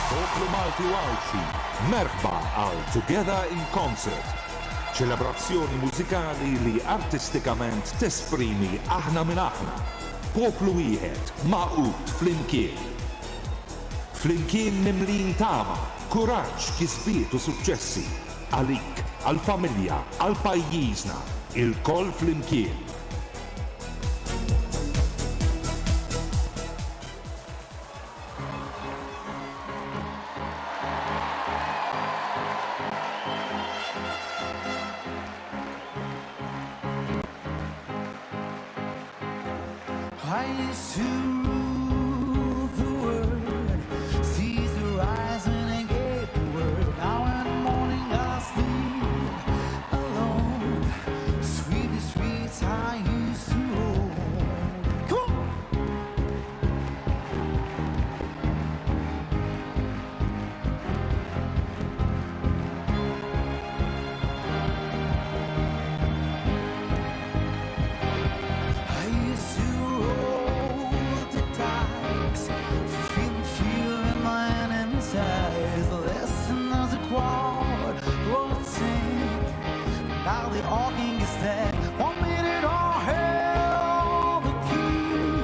Poplu Malti u Għawdxi, merħba għal Together in Concert, ċelebrazzjoni mużikali li artistikament tesprimi aħna min aħna, poplu wieħed, magħqud flimkien. Flimkien mimlijin tama, kuraġġ, kisbiet u suċċessi, għalik, għall-familja, għal pajjiżna, ilkoll flimkien. I used to rule the world, seize the horizon and gave the word. Now in the morning I sleep alone, sweep the streets I used to own. Come on! I used to roll the dice, feel the fear in my enemy's eyes. Listen as the crowd would sing. Now the arguing is dead. One minute all hell the key.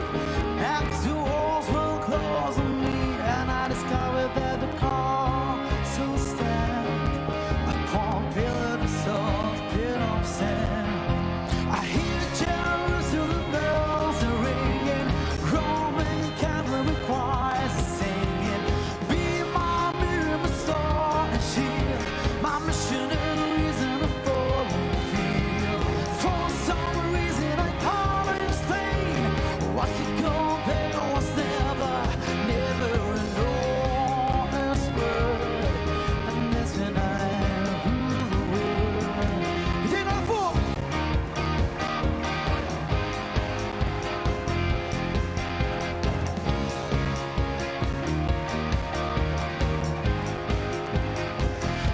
Next the walls will close on me, and I discovered that the castle stand upon pillar of salt, pillar of sand. I hear Jerusalem bells are ringing, Roman Catholic choirs are singing. Be my mirror, my star and shield, my mission and reason for the field. For some reason I can't explain what's it called there was never, never an honest word. And that's when I rule the world. You know, fool!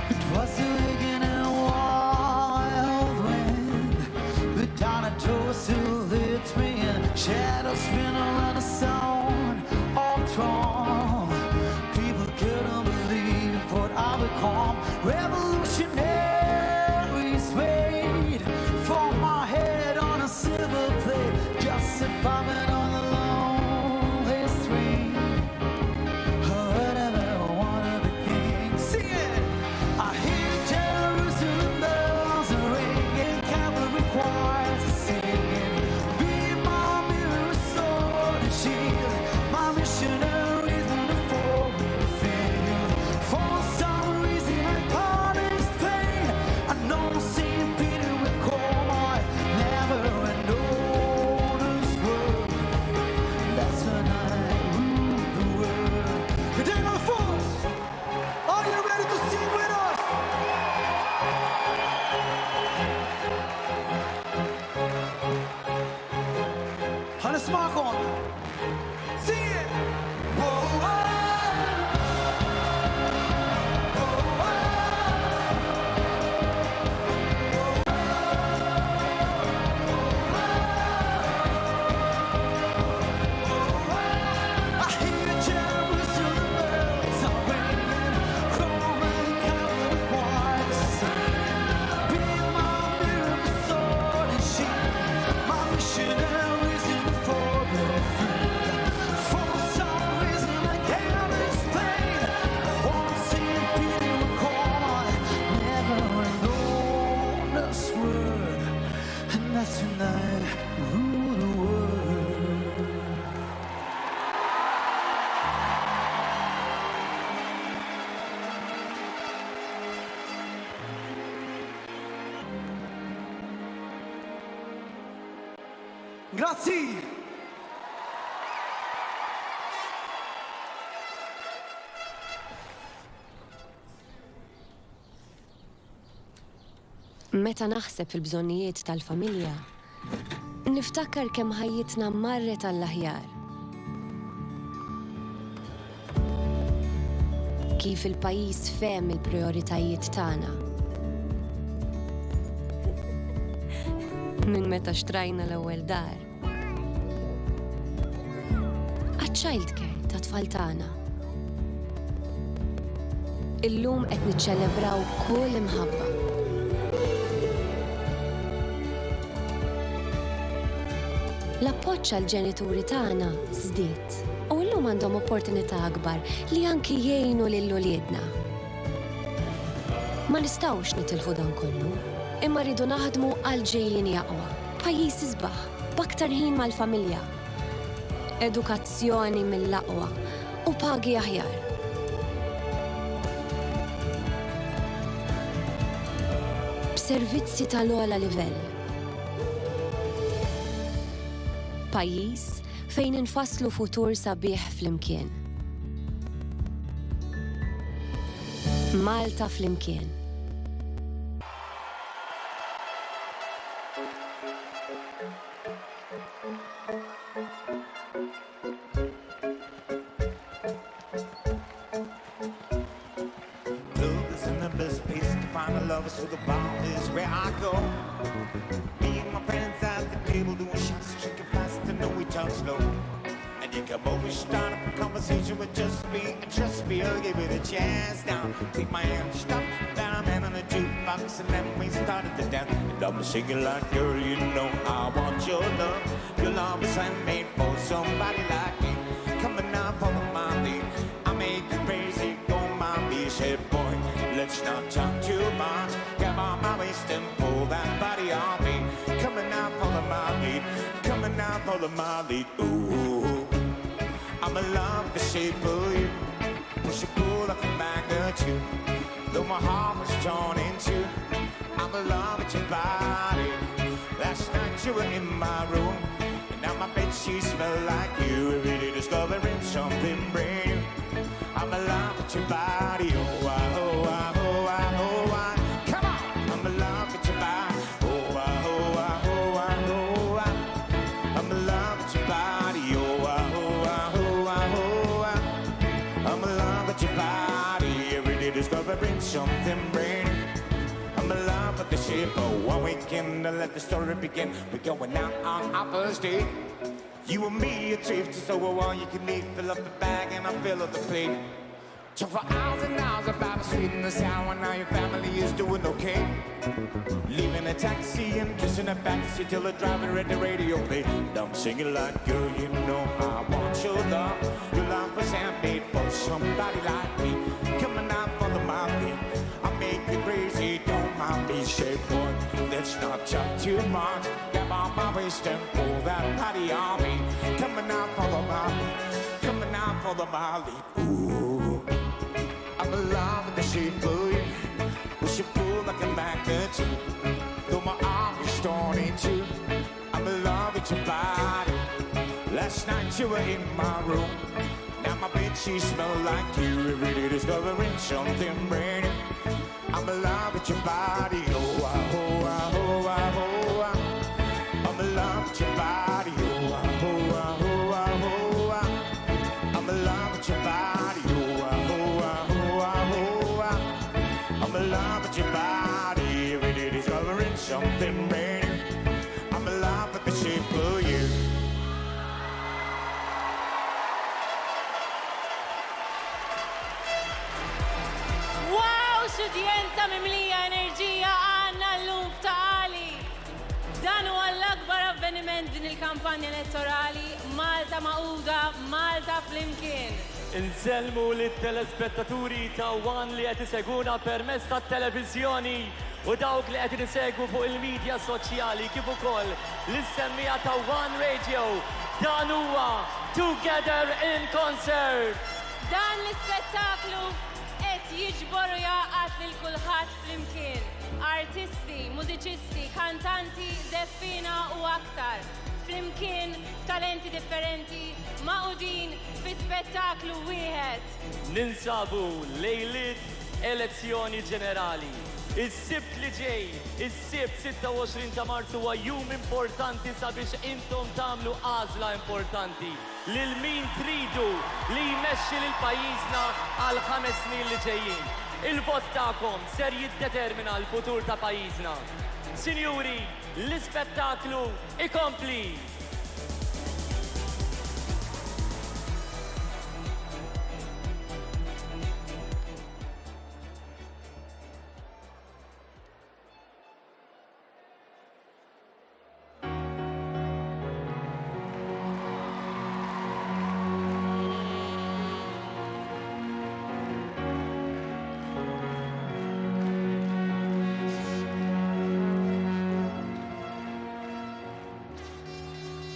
It was a wicked and wild wind, the dinosaurs who lit me in shadows spin around the sound of drum. People couldn't believe what I become. Revolutionaries made for my head on a silver plate, just a puppet on the lonely string. I wanna be king. Sing it! I hear Jerusalem bells are ringing, Calvary choirs are singing. Be my mirror, sword and shield, my missionaries in the foreign field. For some reason I can't explain. Grazzi! Meta naħseb fil-bżonnijiet tal-familja, niftakar kemm ħajjitna marret għall-aħjar. Kif il-pajjiż fehem il-prijoritajiet tagħna. Minn meta xtrajna l-ewwel dar. Għaċ-childcare tat-tfal tagħna. Illum qed niċċelebraw kull imħabba. L-appoġġ għall-ġenituri tagħna żdied u llum għandhom opportunità akbar li anki jgħinu lil uliedna. Ma nistgħux nitilfu dan kollu, imma rridu naħdmu għal ġejjieni aqwa, pajjiż isbaħ, b'aktar ħin mal-familja, edukazzjoni mill-aqwa u pagi aħjar. B'servizzi tal-ogħla livell. Pajjiż fejn infasslu futur sabiħ flimkien. Malta Flimkien. Club isn't the best place to find a lover, so the bar is where I go. Me and my friends at the table doing shots, drinking fast, and know we talk slow. And you come over, start up a conversation with just me, and trust me, I'll give it a chance. Now take my hand, stop, that I'm in on the jukebox, and then we started to dance. And I'm singing like, girl, you know I want your love. Your love is handmade for somebody like me. Come on now, follow my lead. I make you crazy, go my said boy, let's not talk too much. Grab on my waist and pull that body on me. Come on now, follow my lead. Come on now, follow my lead. Ooh, I'm in love with the shape of you. Push and pull like a magnet too. Though my heart was torn in two. I'm in love with your body. Last night you were in my room. And now my bed sheets smell like you. Every day discovering something brand new. I'm in love with your body. Oh, I, oh, I, oh, I, oh, I. Come on! I'm in love with your body. Oh, I, oh, I, oh, I, oh, I. I'm in love with your body. Oh, I, oh, I, oh, I, oh, I. I'm in love with your body. Every day discovering something brand new. I'm in love with the shape of one weekend to let the story begin. We're going out on our first date. You and me are drifting, so all you can eat. Fill up the bag and I fill up the plate. Talk for hours and hours about the sweet and the sour. Now your family is doing okay. Leaving a taxi and kissing a backseat till the driver at the radio play. And I'm singing like, girl, you know I want your love. Your love was handmade for somebody like me. Come on now, follow my lead. I make you crazy, don't mind me, say boy. Let's not talk too much. Grab on my waist and pull that body on me. Come on now, follow my lead. Come on now, follow my lead. Ooh. I'm in love with the shape of you. Push and pull like a magnet. Though my arm is torn in two. I'm in love with your body. Last night you were in my room. Now my bed sheets smell like you. Every day discovering something brand new. I'm in love with your body. Oh, I, oh, I, oh, I, oh, I. I'm in love with your body. Oh, I, oh, I, oh, I, oh, I. I'm in love with your body. Oh, I, oh, I, oh, I, oh, I. I'm in love with your body. Every day discovering something brand new. I'm in love with the shape of you. Wow, x'udjenza mimlija enerġija għandna llum f'Ta' Qali! Dan huwa l-akbar avveniment f'din il-kampanja elettorali, Malta Magħquda, Malta Flimkien. Insellmu lit-telespettaturi ta' one li qed isegwuna permezz tat-televiżjoni u dawk li qegħdin isegwu fuq il-midja soċjali kif ukoll lis-semmiegħa ta' one Radio. Dan huwa Together in Concert! Dan l-ispettaklu qed jiġbor u jgħaqqad lil kulħadd flimkien, artisti, mużiċisti, kantanti, żeffiena u aktar. flimkien b'talenti differenti magħqudin fi spettaklu wieħed. Ninsabu lejliet elezzjoni ġenerali. Is-Sibt li ġej, is-Sibt 26 ta' Marzu huwa jum importanti sabiex intom tagħmlu għażla importanti lil min tridu li jmexxi lil pajjiżna għall-ħames snin li ġejjin. Il-vot tagħkom ser jiddetermina l-futur ta' pajjiżna. Sinjuri, l-ispettaklu ikompli!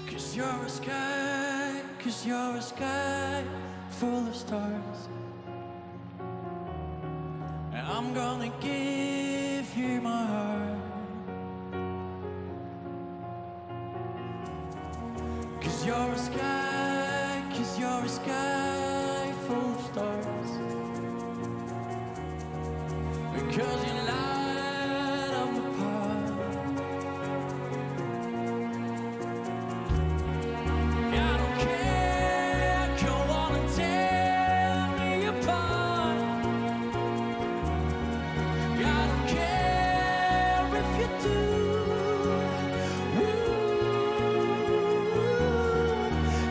Cause you're a sky, cause you're a sky full of stars. And I'm gonna give you my heart. Cause you're a sky, cause you're a sky full of stars. Because you light up the path. I don't care, go on and tear me apart. I don't care if you do. Ooh.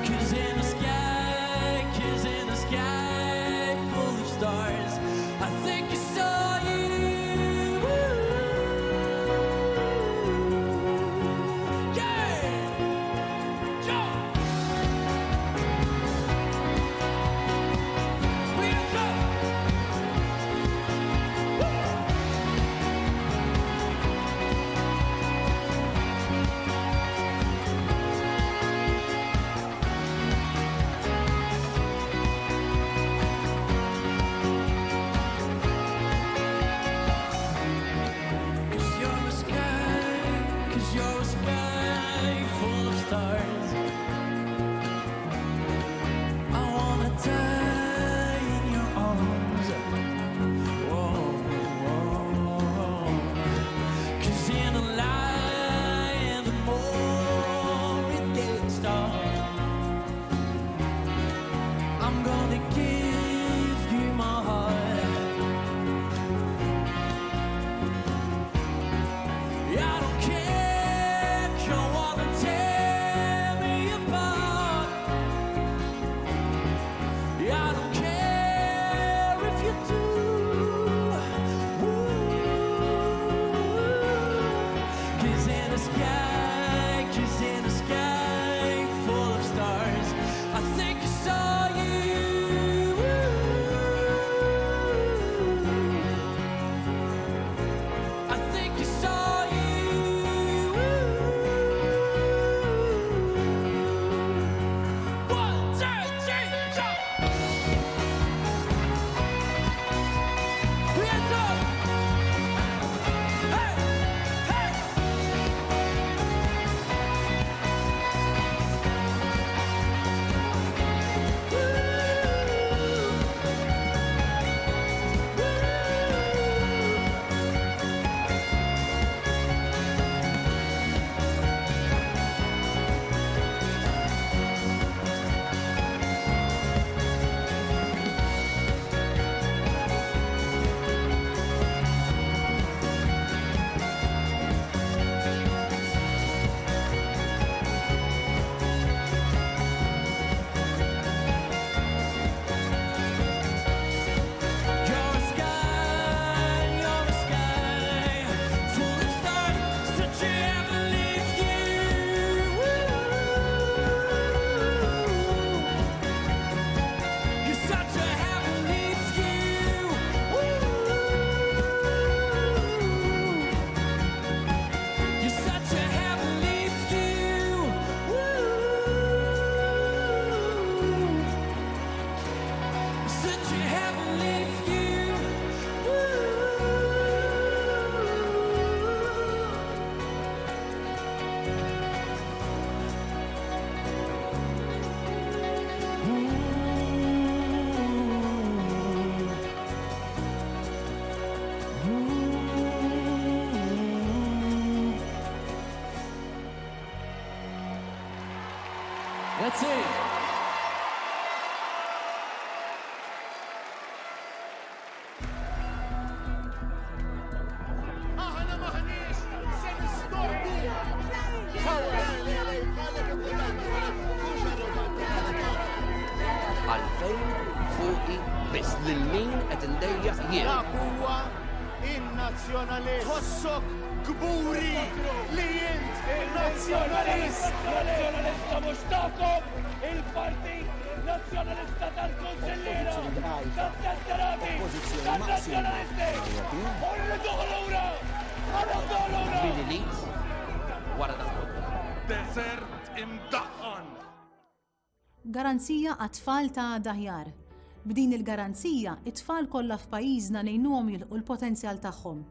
'Cause in the sky, 'cause in the sky full of stars, I think I saw you. Grazzi! Aħna maħniex se nistordu. Għalfejn fuqi biss lil min qed indejjaq jien. Dak huwa in-nazzjonalist. Tħossok kburi li int nazzjonalist. Nazzjonalista mhux tagħkom, il-Partit Nazzjonalista tal-Kunsilliera, tat-tesserati, tan-nazzjonalisti. U rriduh lura! Ħa noħduh lura! Min irid wara dan kollu. Deżert imdaħħan! Garanzija għat-tfal ta' għada aħjar. B'din il-garanzija, it-tfal kollha f'pajjiżna ngħinuhom jilħqu l-potenzjal tagħhom.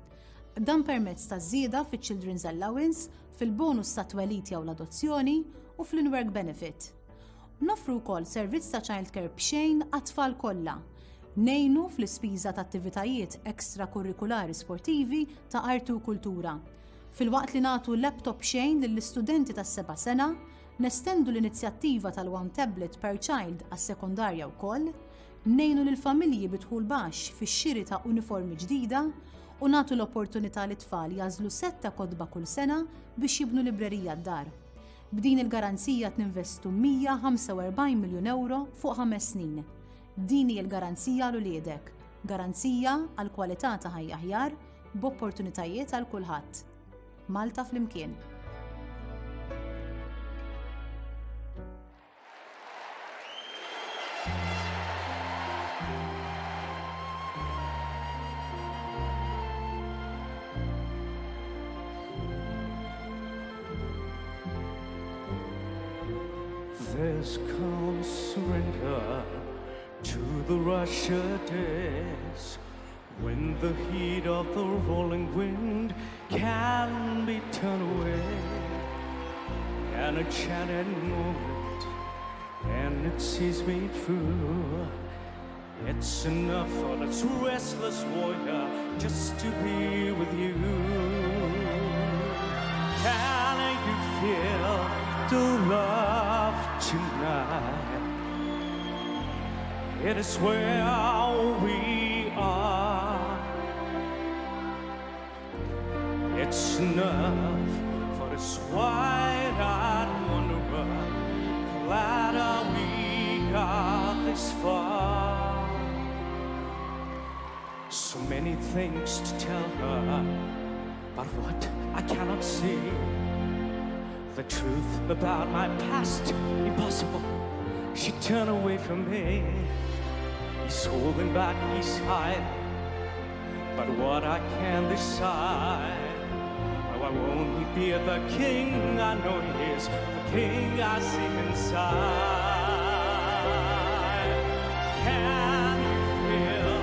Dan permezz ta' żieda fiċ-Children's Allowance, fil-bonus tat-twelid jew l-adozzjoni u fl-in-work benefit. Noffru wkoll servizz ta' childcare b'xejn għat-tfal kollha. Ngħinu fl-ispiża ta' attivitajiet extrakurrikulari sportivi ta' arti u kultura. Filwaqt li nagħtu laptop b'xejn lill-istudenti tas-seba' sena, Nestendu l-inizjattiva tal-One Tablet per Child għas-sekondarja wkoll, ngħinu lill-familji bi dħul baxx fix-xiri ta' uniformi ġdida u nagħtu l-opportunità lit-tfal jagħżlu sett ta' kotba kull sena biex jibnu librerija d-dar. B'din il-garanzija qed ninvestu 145 miljun ewro fuq ħames snin. Din hi l-garanzija għal uliedek. Garanzija għal kwalità ta' ħajja aħjar b'opportunitajiet għal kulħadd. Malta Flimkien. There's calm surrender to the rush of days When the heat of the rolling wind can be turned away An enchanted moment and it sees me through It's enough for this restless warrior just to be with you Can you feel the love tonight? It is where we are. It's enough for this wide-eyed wanderer. Glad we got this far. So many things to tell her, but what I cannot see. The truth about my past, impossible. She turned away from me. He's holding back, he's hiding. But what I can decide, oh, I won't he be the king I know he is, the king I see inside. Can you feel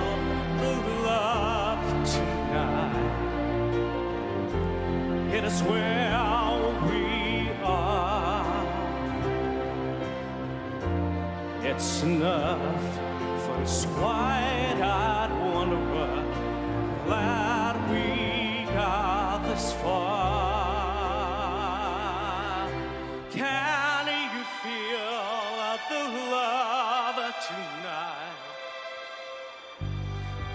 the love tonight? It is where we are. It's enough for this wide-eyed wanderer. Glad we got this far. Can you feel the love tonight?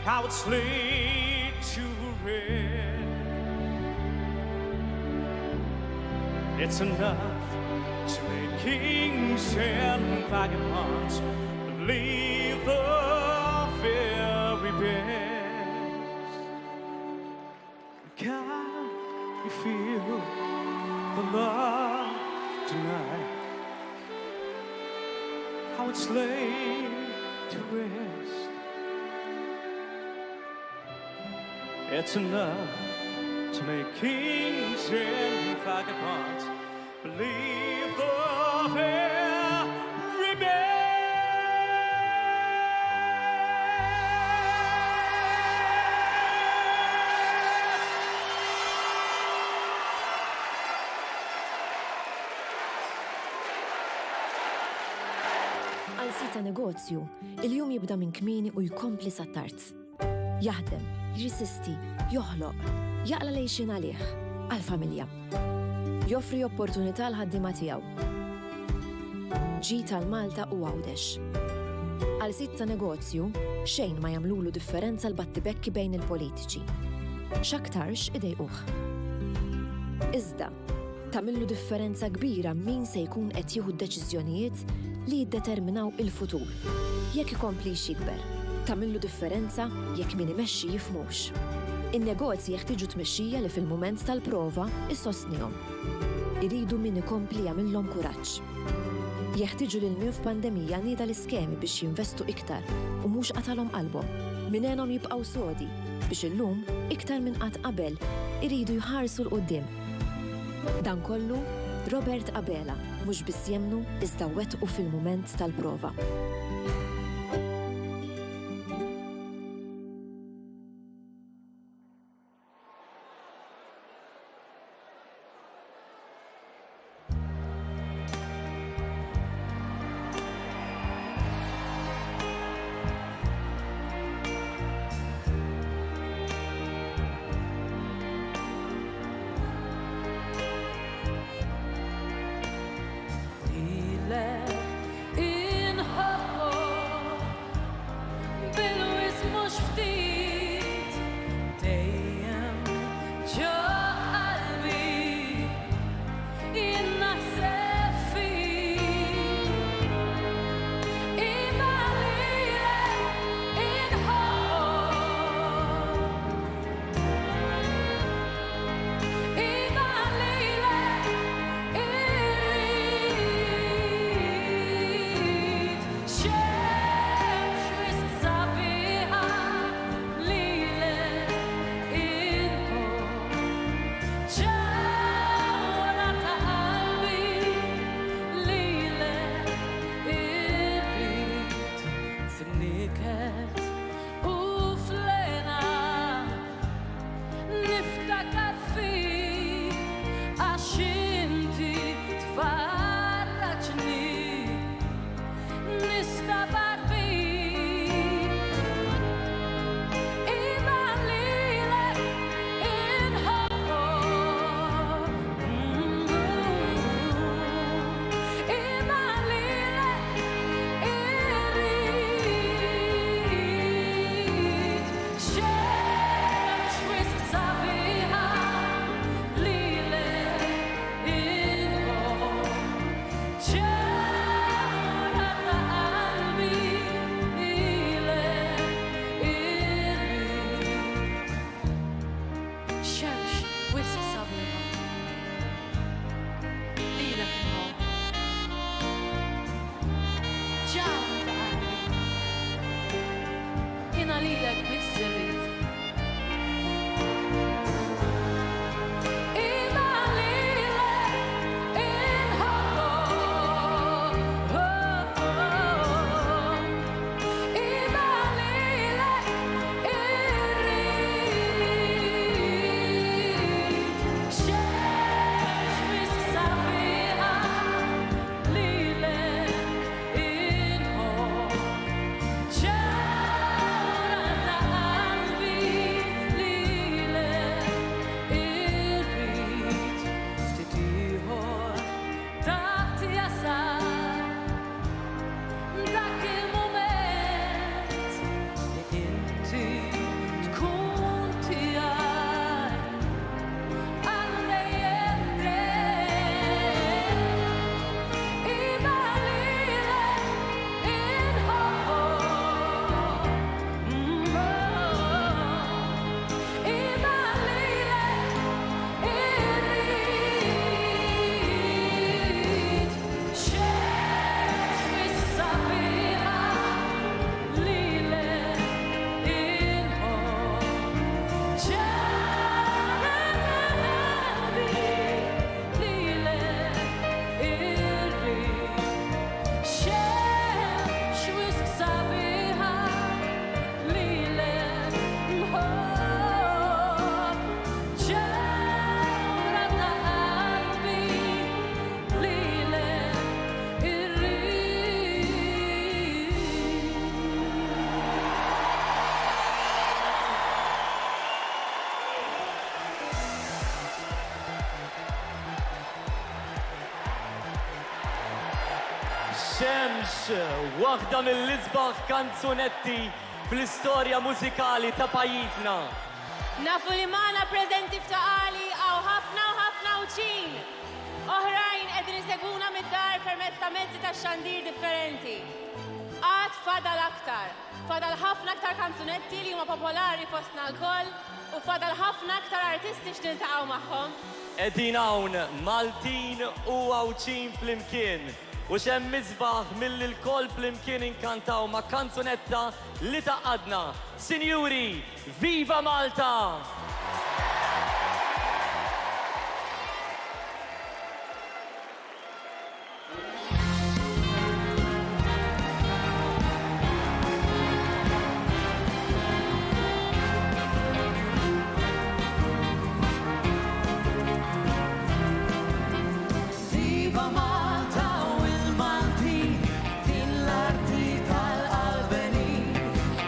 How it's laid to rest. It's enough to make kings and vagabonds believe the very best. Can you feel the love tonight? How it's laid to rest. It's enough to make kings and vagabonds believe the very best. Għal sid ta' negozju, il-jum jibda minn kmieni u jkompli sa tard. Jaħdem, jirsisti, joħloq, jaqla' l-għixien għalih, għall-familja. Joffri opportunità għall-ħaddiema tiegħu. Ġid għal Malta u Għawdex. Għal sid ta' negozju, xejn ma jagħmlulu differenza l-battibekki bejn il-politiċi. X'aktarx idejquh. Iżda, tagħmillu differenza kbira min se jkun qed jieħu d-deċiżjonijiet li jiddeterminaw il-futur, jekk ikomplix jikber. Tagħmillu differenza jekk min imexxi jifhmux. In-negozji jeħtieġu tmexxija li fil-mument tal-prova issostnihom. Iridu min ikompli jagħmilhom kuraġġ. Jeħtieġu lil min f'pandemija nieda l-iskemi biex jinvestu iktar u mhux qatalhom qalbhom. Min għenhom jibqgħu sodi biex illum, iktar minn qatt qabel, iridu jħarsu 'l quddiem. Dan kollu, Robert Abela mhux biss jemmnu iżda wettqu fil-mument tal-prova. Lilek inħobbok. Xemx, waħda mill-isbaħ kanzunetti fl-istorja mużikali ta' pajjiżna. Nafu li magħna preżenti f'Ta' Qali hawn ħafna u ħafna Għawdxin. Oħrajn qegħdin isegwuna mid-dar permezz ta' mezzi tax-xandir differenti. Għad fadal aktar. Fadal ħafna aktar kanzunetti li huma popolari fostna lkoll u fadal ħafna aktar artisti x'niltaqgħu magħhom. Qegħdin hawn Maltin u Għawdxin flimkien u x'hemm isbaħ milli lkoll flimkien inkantaw ma' kanzunetta li tgħaqqadna. Sinjuri, Viva Malta! Viva Malta u l-Maltin, din l-arti tal-qalbenin,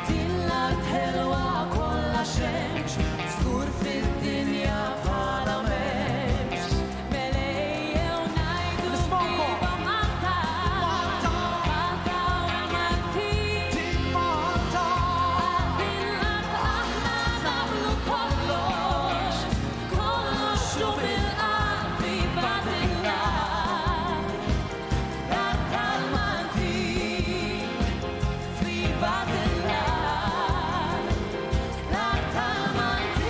din l-art ħelwa kollha xemx, żgur fid-dinja bħalha m'hemmx. Mela ejjew ngħidu viva Malta, Malta u l-Maltin. Din Malta. Għal din l-art aħna nagħmlu kollox, kollox u bil-qalb viva din l-art. L-art tal-Maltin, viva din l-art. L-art tal-Maltin.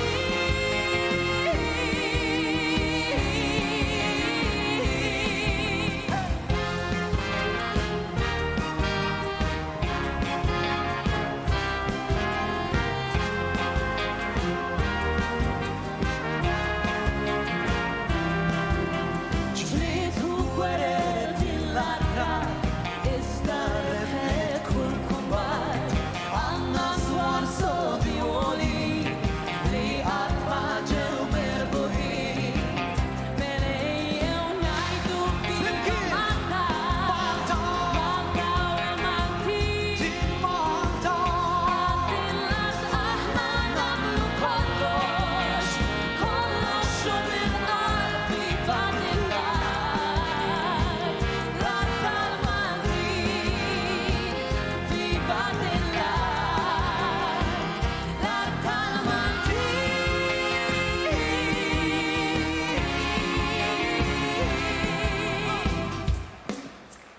Ġlied u gwerer din l-art rat, iżda rebħet kull kumbat. Għandna swar sodi u għoljin li qatt ma ġew mirbuħin. Mela ejjew ngħidu viva Malta, Malta, Malta u l-Maltin. Din Malta. Għal din l-art aħna nagħmlu kollox, kollox u bil-qalb viva din l-art. L-art tal-Maltin, viva din l-art. L-art tal-Maltin.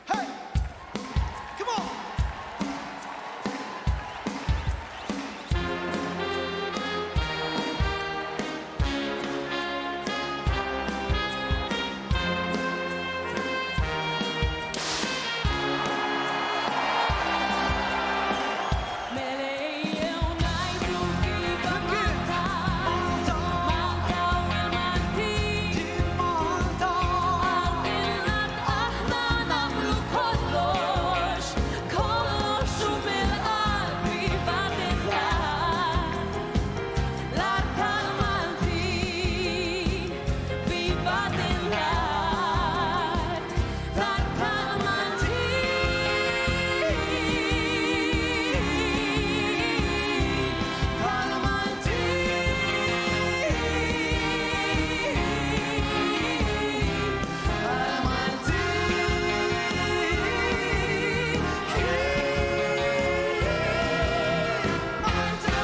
Hey! Come on! Mela ejjew ngħidu viva Malta, Malta u l-Maltin. Din Malta. Għal din l-art aħna nagħmlu kollox, kollox u bil-qalb viva din l-art. L-art tal-Maltin, viva din l-art. L-art tal-Maltin, tal-Maltin, Tal-Maltin. Malta!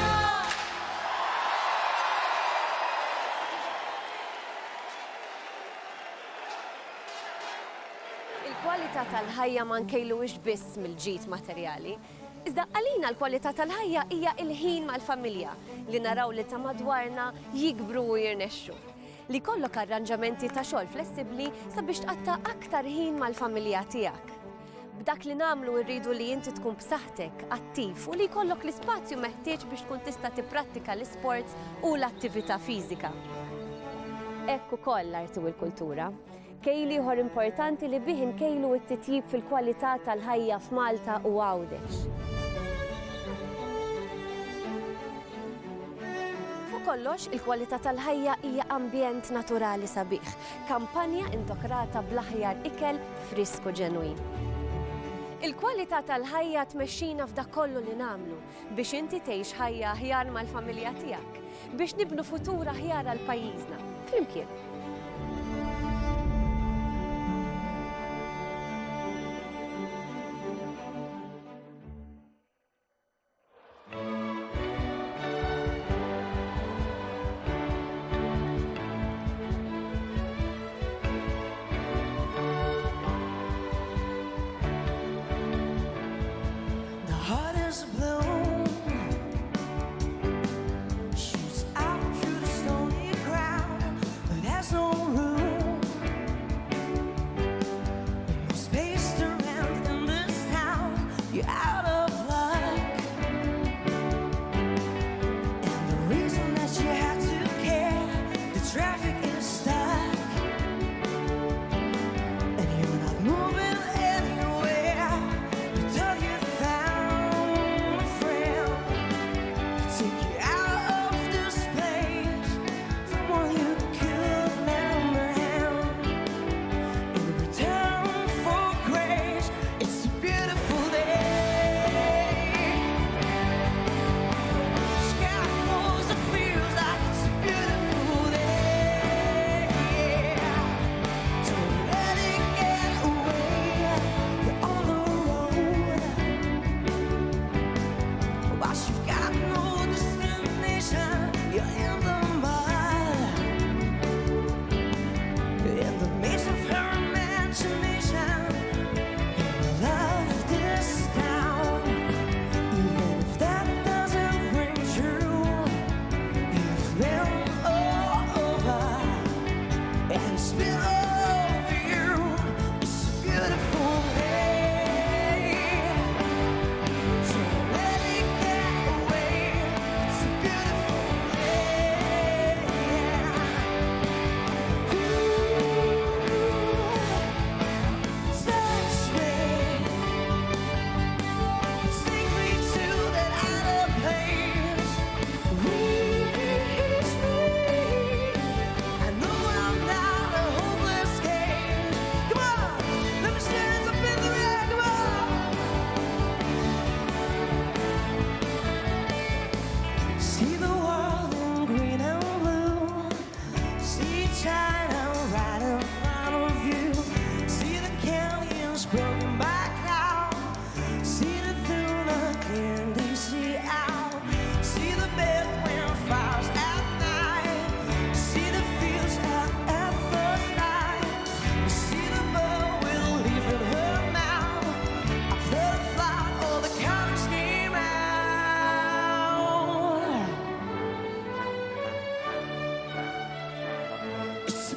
Il-kwalità tal-ħajja ma nkejluhiex biss mill-ġid materjali. Iżda għalina l-kwalità tal-ħajja hija l-ħin mal-familja, li naraw lil ta' madwarna jikbru u jirnexxu. Li jkollok arranġamenti ta' xogħol flessibbli sabiex tqatta' aktar ħin mal-familja tiegħek. B'dak li nagħmlu rridu li inti tkun b'saħħtek, attiv u li jkollok l-ispazju meħtieġ biex tkun tista' tipprattika l-isports u l-attività fiżika. Hekk ukoll l-arti u l-kultura. Kejl ieħor importanti li bih inkejlu t-titjib fil-kwalità tal-ħajja f'Malta u Għawdex. Fuq kollox, il-kwalità tal-ħajja hija ambjent naturali sabiħ, kampanja indokrata bl-aħjar ikel frisk u ġenwin. Il-kwalità tal-ħajja tmexxina f'dak kollu li nagħmlu biex inti tgħix ħajja aħjar mal-familja tiegħek, biex nibnu futur aħjar għal pajjiżna, flimkien.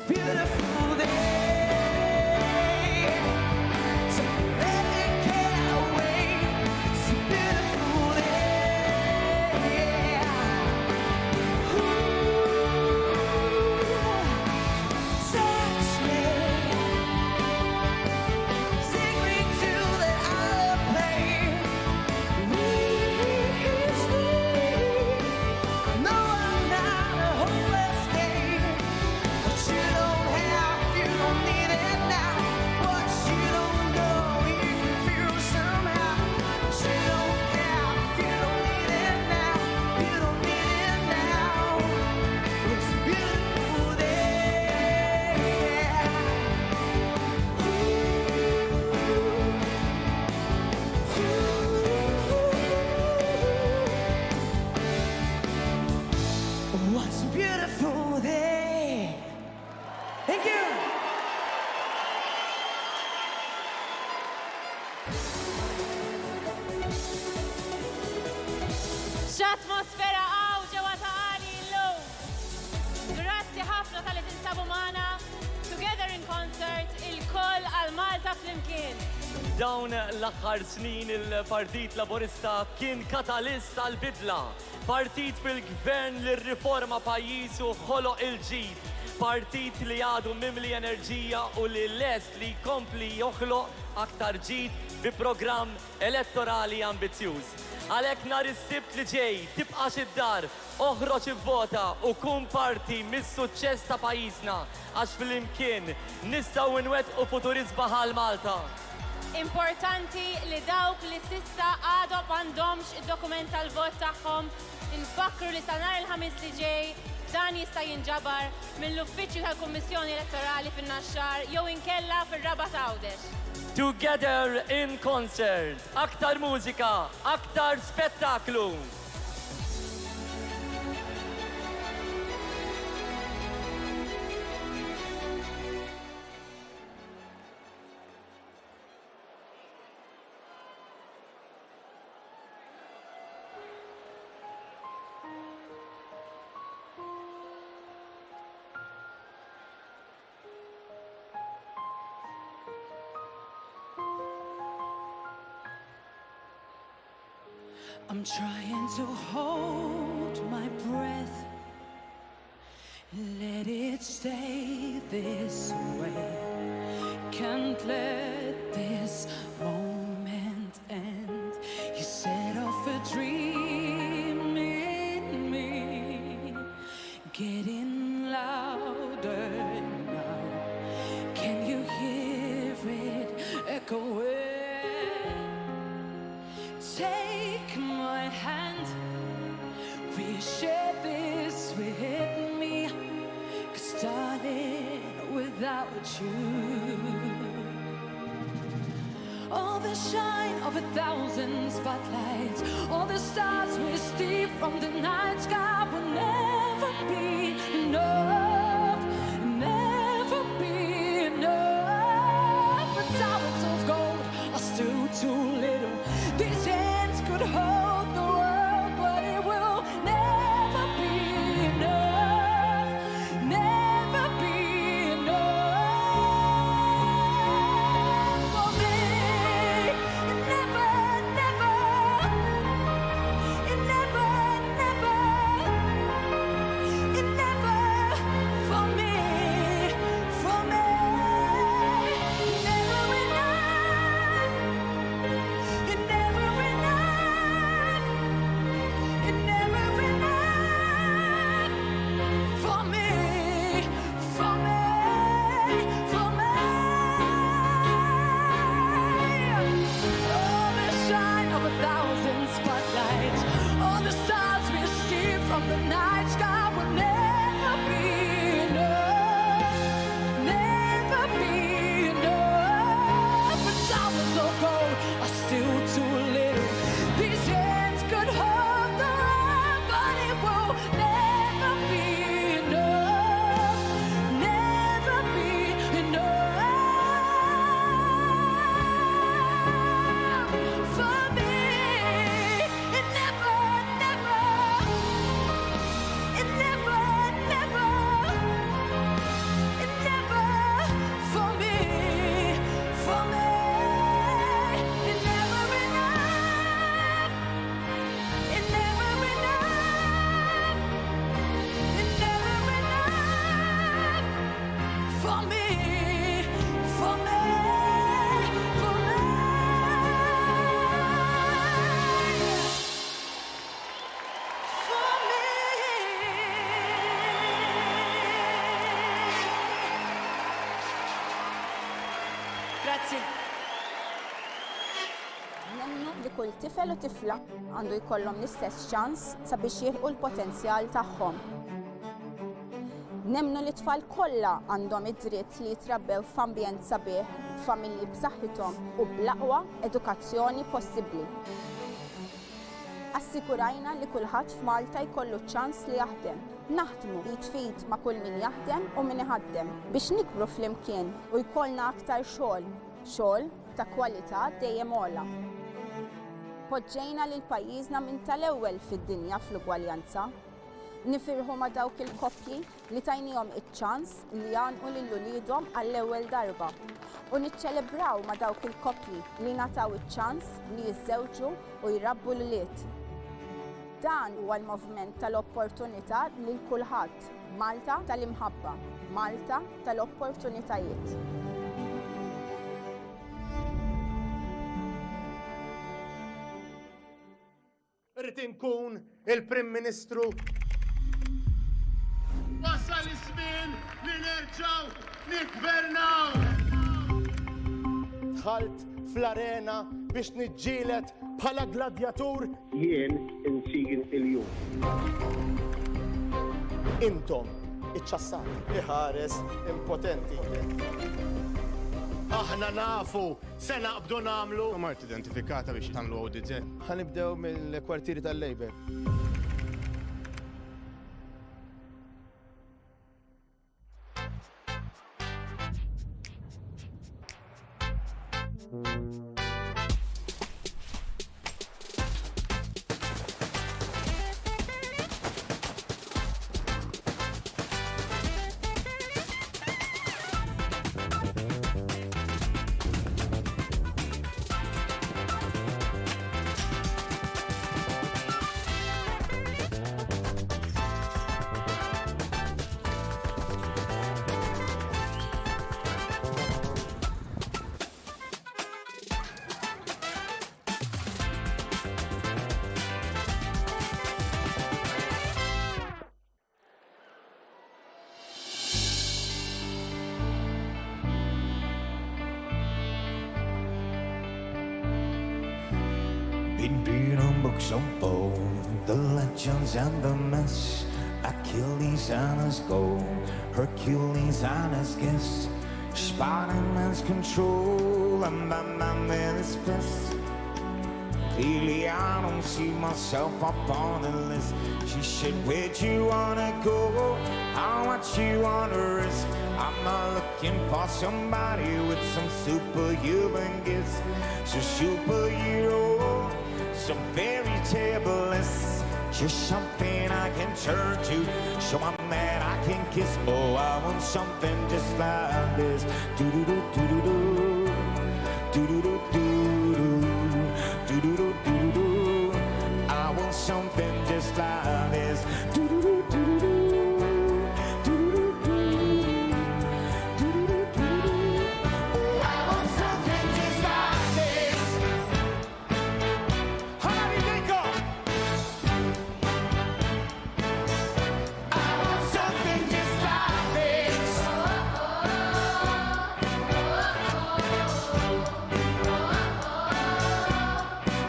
beautiful day. So let it get away. It's a beautiful day. Ooh, touch me. Take me to the other place. Reach me. I know I'm not a hopeless case. What you don't have, you don't need it now. What you don't know, you can feel somehow. What you don't have, you don't need it now. You don't need it now. It's a beautiful day. What's a beautiful day. Thank you. X'atmosfera hawn ġewwa Ta' Qali llum! Grazzi ħafna talli tinsabu magħna Together in Concert ilkoll għal Malta flimkien. Dawn l-aħħar snin il-Partit Laburista kien katalist għall-bidla. Partit fil-Gvern li rriforma pajjiż u ħoloq il-ġid. Partit li għadu mimli enerġija u li lest li jkompli joħloq aktar ġid bi programm elettorali ambizzjuż. Għalhekk nhar is-Sibt li ġej, tibqax id-dar, oħroġ ivvota u kun parti mis-suċċess ta' pajjiżna għax flimkien nistgħu nwettqu futur isbaħ għal Malta. Importanti li dawk li s'issa għadhom m'għandhomx id-dokument tal-vot tagħhom, infakkru li sa nhar il-Ħamis li ġej dan jista' jinġabar mill-uffiċċju tal-Kummissjoni Elettorali fin-Naxxar jew inkella fir-Rabat Għawdex. Together in Concert, aktar mużika, aktar spettaklu! I'm trying to hold my breath. Let it stay this way. Can't let this moment end. You set off a dream in me, getting louder now. Can you hear it echoing? Take my hand. Will you share this with me? Cause darling, without you, all the shine of 1,000 spotlights, all the stars we steal from the night sky will never be enough, never be enough. The towers of gold are still too little. These hands could hold the world, but it will never be enough, never be enough for me. Never, never, never, never. me, for me, for me. For me. Grazzi. Nemmnu li kull tifel u tifla għandu jkollhom l-istess ċans sabiex jilħqu l-potenzjal tagħhom. Nemmnu li t-tfal kollha għandhom id-dritt li jitrabbew f'ambjent sabiħ, b'familji b'saħħithom u bl-aqwa edukazzjoni possibbli. Assikurajna li kulħadd f'Malta jkollu ċ-ċans li jaħdem. Naħdmu id f'id ma' kull min jaħdem u min iħaddem biex nikbru flimkien u jkollna aktar xogħol, xogħol ta' kwalità dejjem ogħla. Poġġejna lil pajjiżna minn tal-ewwel fid-dinja fl-ugwaljanza. Nifirħu ma' dawk il-koppji li tajniehom iċ-ċans li jgħannqu lil uliedhom għall-ewwel darba. U niċċelebraw ma' dawk il-koppji li ngħataw iċ-ċans li jiżżewġu u jrabbu l-ulied. Dan huwa l-moviment tal-opportunità lil kulħadd. Malta tal-imħabba. Malta tal-opportunitajiet. Irrid inkun il-Prim Ministru. Wasal iż-żmien li nerġgħu niggvernaw! Dħalt fl-arena biex niġġieled bħala gladjatur. Jien insir iljun. Intom iċċassati. Iħares impotenti. Aħna nafu se naqbdu nagħmlu. Mart identifikata biex tagħmlu audit. Ħa nibdew mill-kwartieri tal-Labour. Been reading books of old, the legends and the myths, Achilles and his gold, Hercules and his gifts, Spider-Man's control, and Batman with his fists. Clearly I don't see myself up on the list. She said, where'd you wanna go? How much you wanna risk? I'm not looking for somebody with some superhuman gifts, some superhero, some fairy tale bliss. Just something I can turn to, someone that I can kiss. Oh, I want something just like this. Do do do do do do, do do do do do, do do do do do. I want something just like this. Do do do do do do, do do do do, do do do do. Oh, I want something just like this. Ħari Diko! I want something just like this.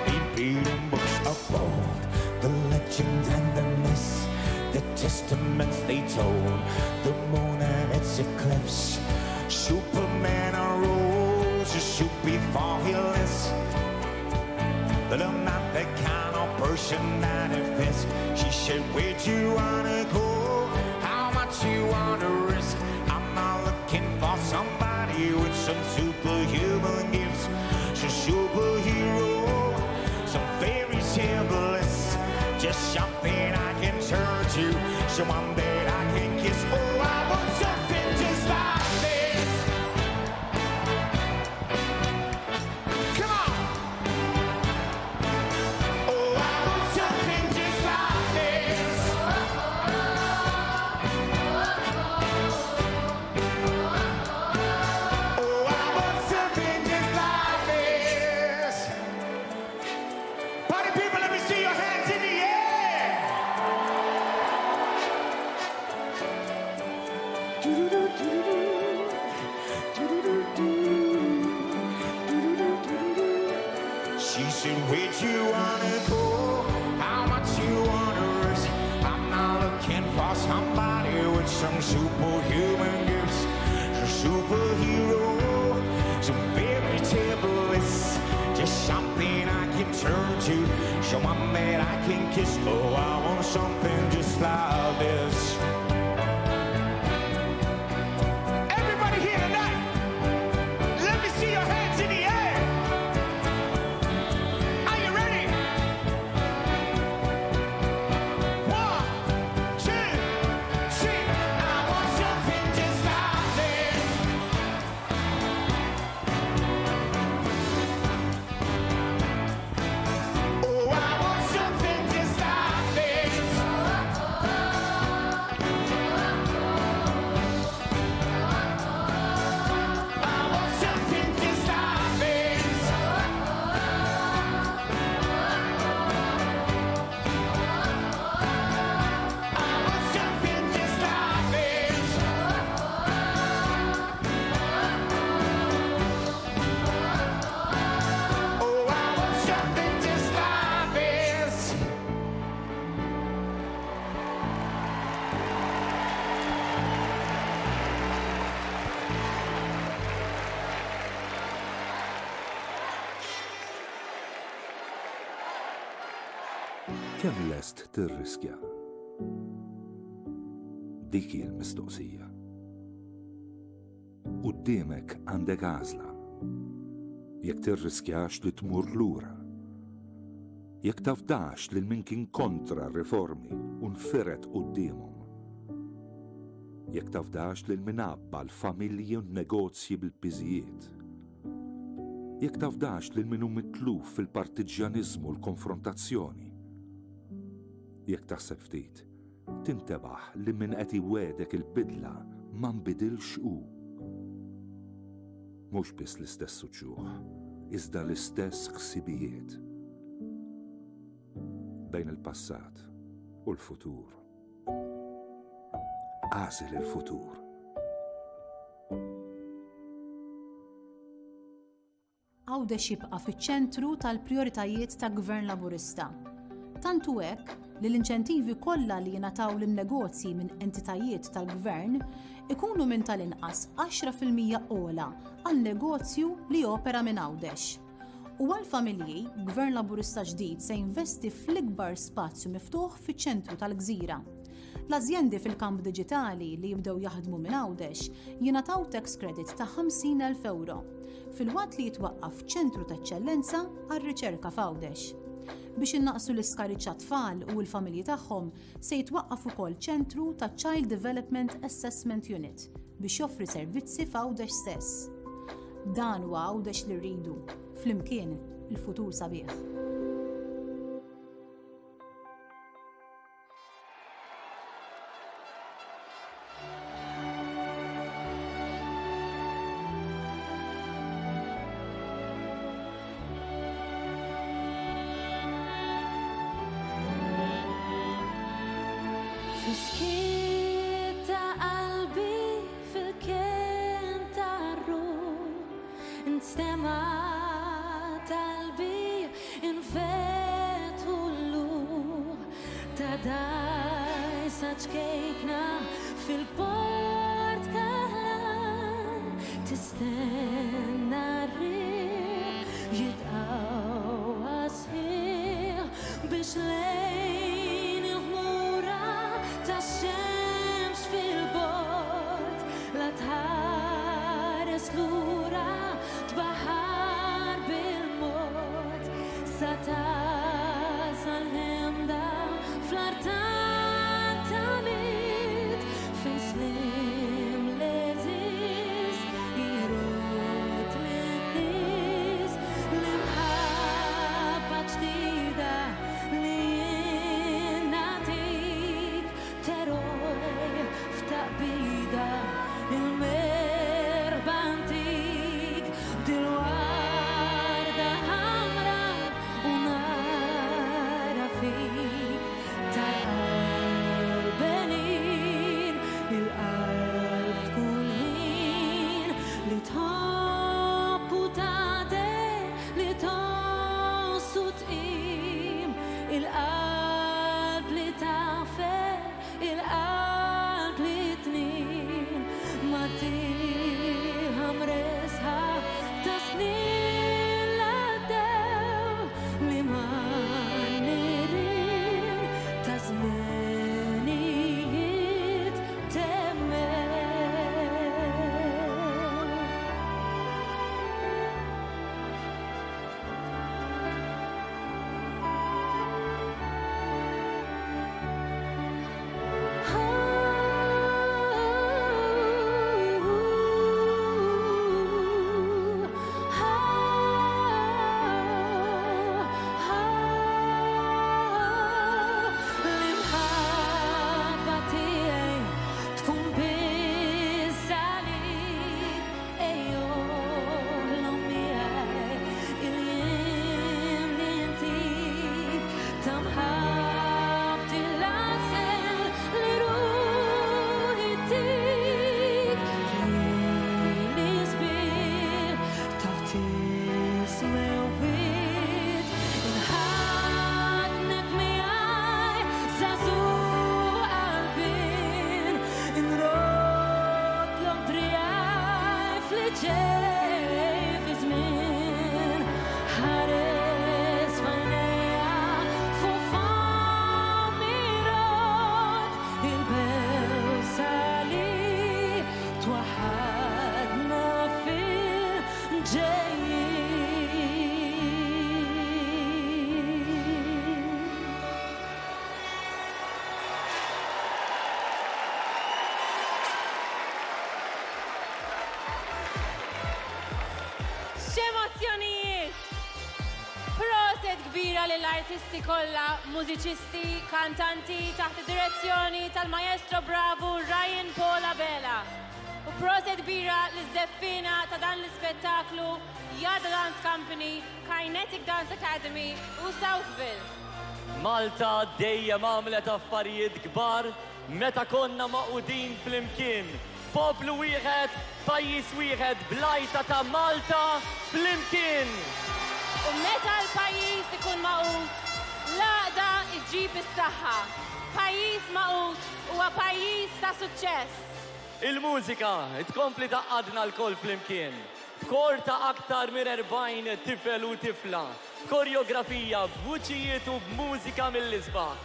Been reading books of old, the legend and the myths, the testaments they told, the moon and its eclipse. Superman arose to shoot before he lists. But I'm not the kind of person that it fits. She said, Where'd you wanna go? How much you wanna risk? I'm not looking for somebody with some superhuman gifts, some superhero, some fairy tale bliss. Just something I can turn to, someone that I can kiss. Oh, I want something just like this. Come on! Oh, I want something just like this. said, Where'd you wanna go? How much you wanna risk? I'm not looking for somebody with some superhuman gifts, some superhero, some fairy tale bliss. Just something I can turn to, someone that I can kiss. Oh, I want something just like this. Everybody here tonight, let me see your hands in the air. Are you ready? 1, 2, 3. I want something just like this. Oh, I want something just like this. I want something just like this. I want something just like this. Oh, I want something just like this. Kemm lest tirriskja? Dik hi l-mistoqsija. Quddiemek għandek għażla. Jekk tirriskjax li tmur lura. Jekk tafdax lil min kien kontra r-riformi u nfired quddiemhom. Jekk tafdax lil min għabba l-familji u n-negozji bil-piżijiet. Jekk tafdax lil min hu mitluf fil-partiġġjaniżmu u l-konfrontazzjoni. Jekk taħseb ftit, tintebaħ li min qed iwiegħdek il-bidla ma nbidilx hu. Mhux biss l-istess uċuħ, iżda l-istess ħsibijiet. Bejn il-passat u l-futur. Agħżel il-futur. Għawdex jibqa' fiċ-ċentru tal-prijoritajiet ta' Gvern Laburista. Tant hu hekk li l-inċentivi kollha li jingħataw lin-negozji minn entitajiet tal-Gvern ikunu minn tal-inqas 10% ogħla għal negozju li jopera minn Għawdex. U għall-familji, Gvern Laburista ġdid se jinvesti fl-ikbar spazju miftuħ fiċ-ċentru tal-gżira. L-azjendi fil-kamp diġitali li jibdew jaħdmu minn Għawdex jingħataw tax credit ta' 50,000 ewro, filwaqt li jitwaqqaf ċentru ta' eċċellenza għar-riċerka f'Għawdex. Biex innaqqsu l-iskariġġ għat-tfal u l-familji tagħhom, se jitwaqqaf ukoll ċentru ta' Child Development Assessment Unit biex joffri servizzi f'Għawdex stess. Dan huwa Għawdex li rridu. Flimkien, il-futur sabiħ. Fis-skiet ta' qalbi fil-kenn tar-ruħ Nstema' talbi infetħu l-luħ Ta' dgħajsa ċkejkna fil-port kaħlan Tistenna r-riħ jitqawwa sħiħ Biex lejn il-ħmura tax-xemx fil-bogħod La tħares lura tbaħħar bil-mod Sa tasal ħemda fl-artal ta' miet Fejn sliem l-għeżież jrodd lin-nies L-imħabba ġdida li jien nagħtik T'eroj f'taqbida il-merħba ntik Dil-warda ħamra u nara fik Tal-qalb għenin il-qalb f'kull ħin Li tħobb u tagħder li tgħożż u. lill-artisti kollha, mużiċisti, kantanti taħt id-direzzjoni tal-Maestro Bravu Ryan Paul Abela. U proset kbira liż-żeffiena ta' dan l-ispettaklu Jada Dance Company, Kinetic Dance Academy u Southville. Malta dejjem għamlet affarijiet kbar meta konna magħqudin flimkien. Poplu wieħed, pajjiż wieħed bl-għajta ta' Malta Flimkien! U meta l-pajjiż ikun magħqud, l-għaqda ġġib is-saħħa. Pajjiż magħqud huwa pajjiż ta' suċċess. Il-mużika tkompli tgħaqqadna lkoll flimkien. B'kor ta' aktar minn 40 tifel u tifla, b'korjografija, b'vuċijiet u b'mużika mill-isbaħ.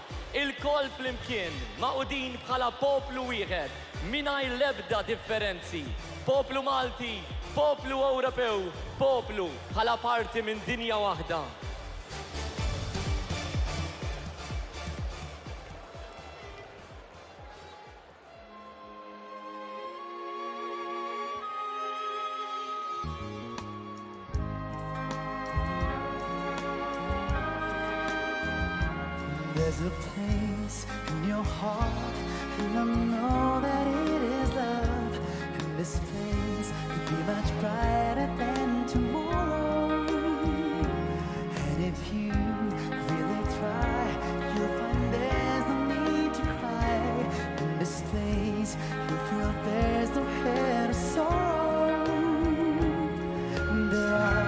Ilkoll flimkien, magħqudin bħala poplu wieħed, mingħajr l-ebda differenzi. Poplu Malti, poplu Ewropew, poplu bħala parti minn dinja waħda. There's a place in your heart, and I know that it is love. And this place could be much brighter than tomorrow. And if you really try, you'll find there's no need to cry. In this place, you'll feel there's no head of sorrow. There are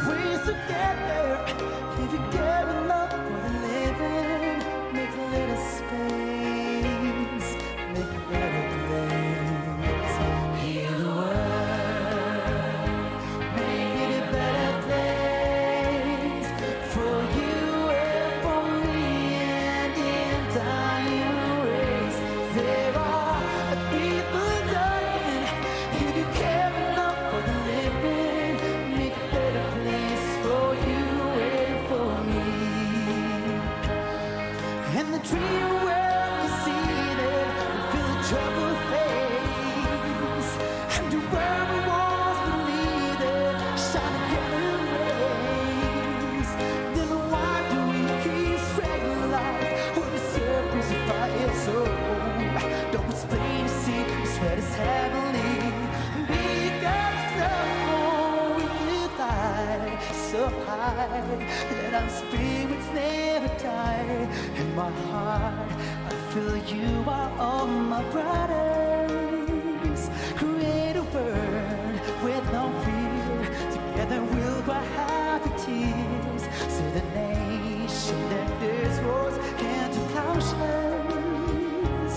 ways to get there if you care enough for the living. Make a little space, make a better place. Heal the world, make it a better place for you and for me and the entire race. There are people dying. If you care enough for the living, make a better place for you and for me. And the dream world can see that we feel the trouble face. And the world wants to lead it, shine a golden rays. Then why do we keep struggling life when the circles of fire so? Don't explain to see, it's red as heavenly. Because no, we could fly so high that our spirits never die. In my heart, I feel you are all my brothers. Create a world with no fear. Together we'll cry happy tears. See the nation that this was into plowshares.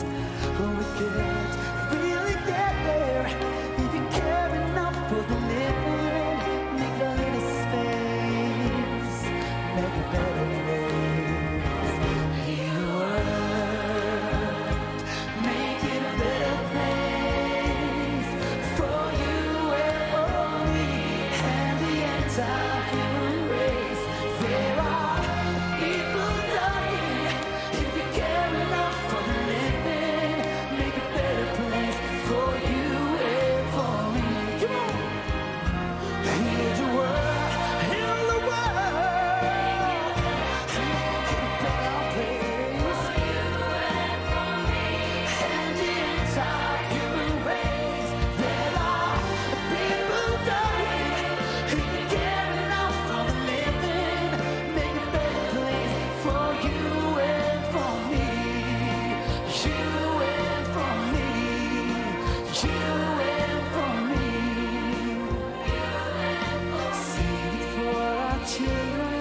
We could really get there if you care enough for the living. Make a little space, make a better place. Heal the world, make it a better place for you and for me and the entire human race. There are people dying. If you care enough for the living, make a better place for you and for me. Come on! Heal the world, heal the world, make it a better place for you and for me and the entire human race. There are people dying. If you care enough for the living, make a better place for you and for me. You and for me. You and for me. Save it for our children.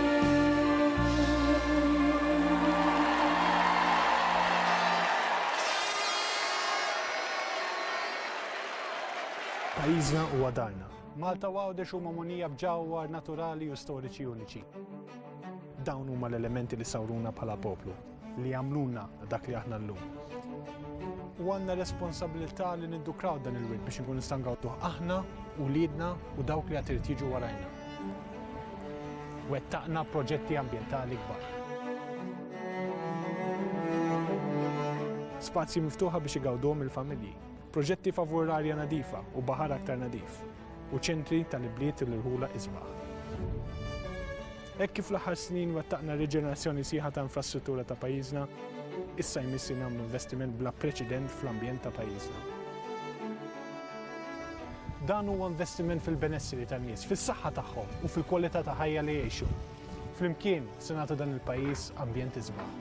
Pajjiżna huwa darna. Malta u Għawdex huma mogħnija b'ġawhar naturali u storiċi uniċi. Dawn huma l-elementi li sawruna bħala poplu, li għamluna dak li aħna llum. U għandna responsabilità li nindukraw dan il-wirt biex inkunu nistgħu ngawduh aħna, uliedna u dawk li għad irid jiġu warajna. Wettaqna proġetti ambjentali kbar. Spazji miftuħa biex igawduhom il-familji. Proġetti favur l-arja nadifa u baħar aktar nadif. U ċentri tal-ibliet u l-irħula isbaħ. Hekk kif fl-aħħar snin wettaqna riġenerazzjoni sħiħa ta' infrastruttura ta' pajjiżna, issa jmiss li nagħmlu investiment bla preċedent fl-ambjent ta' pajjiżna. Dan huwa investiment fil-benesseri tan-nies, fis-saħħa tagħhom u fil-kwalità ta' ħajja li jgħixu. Flimkien se nagħtu dan il-pajjiż ambjent isbaħ.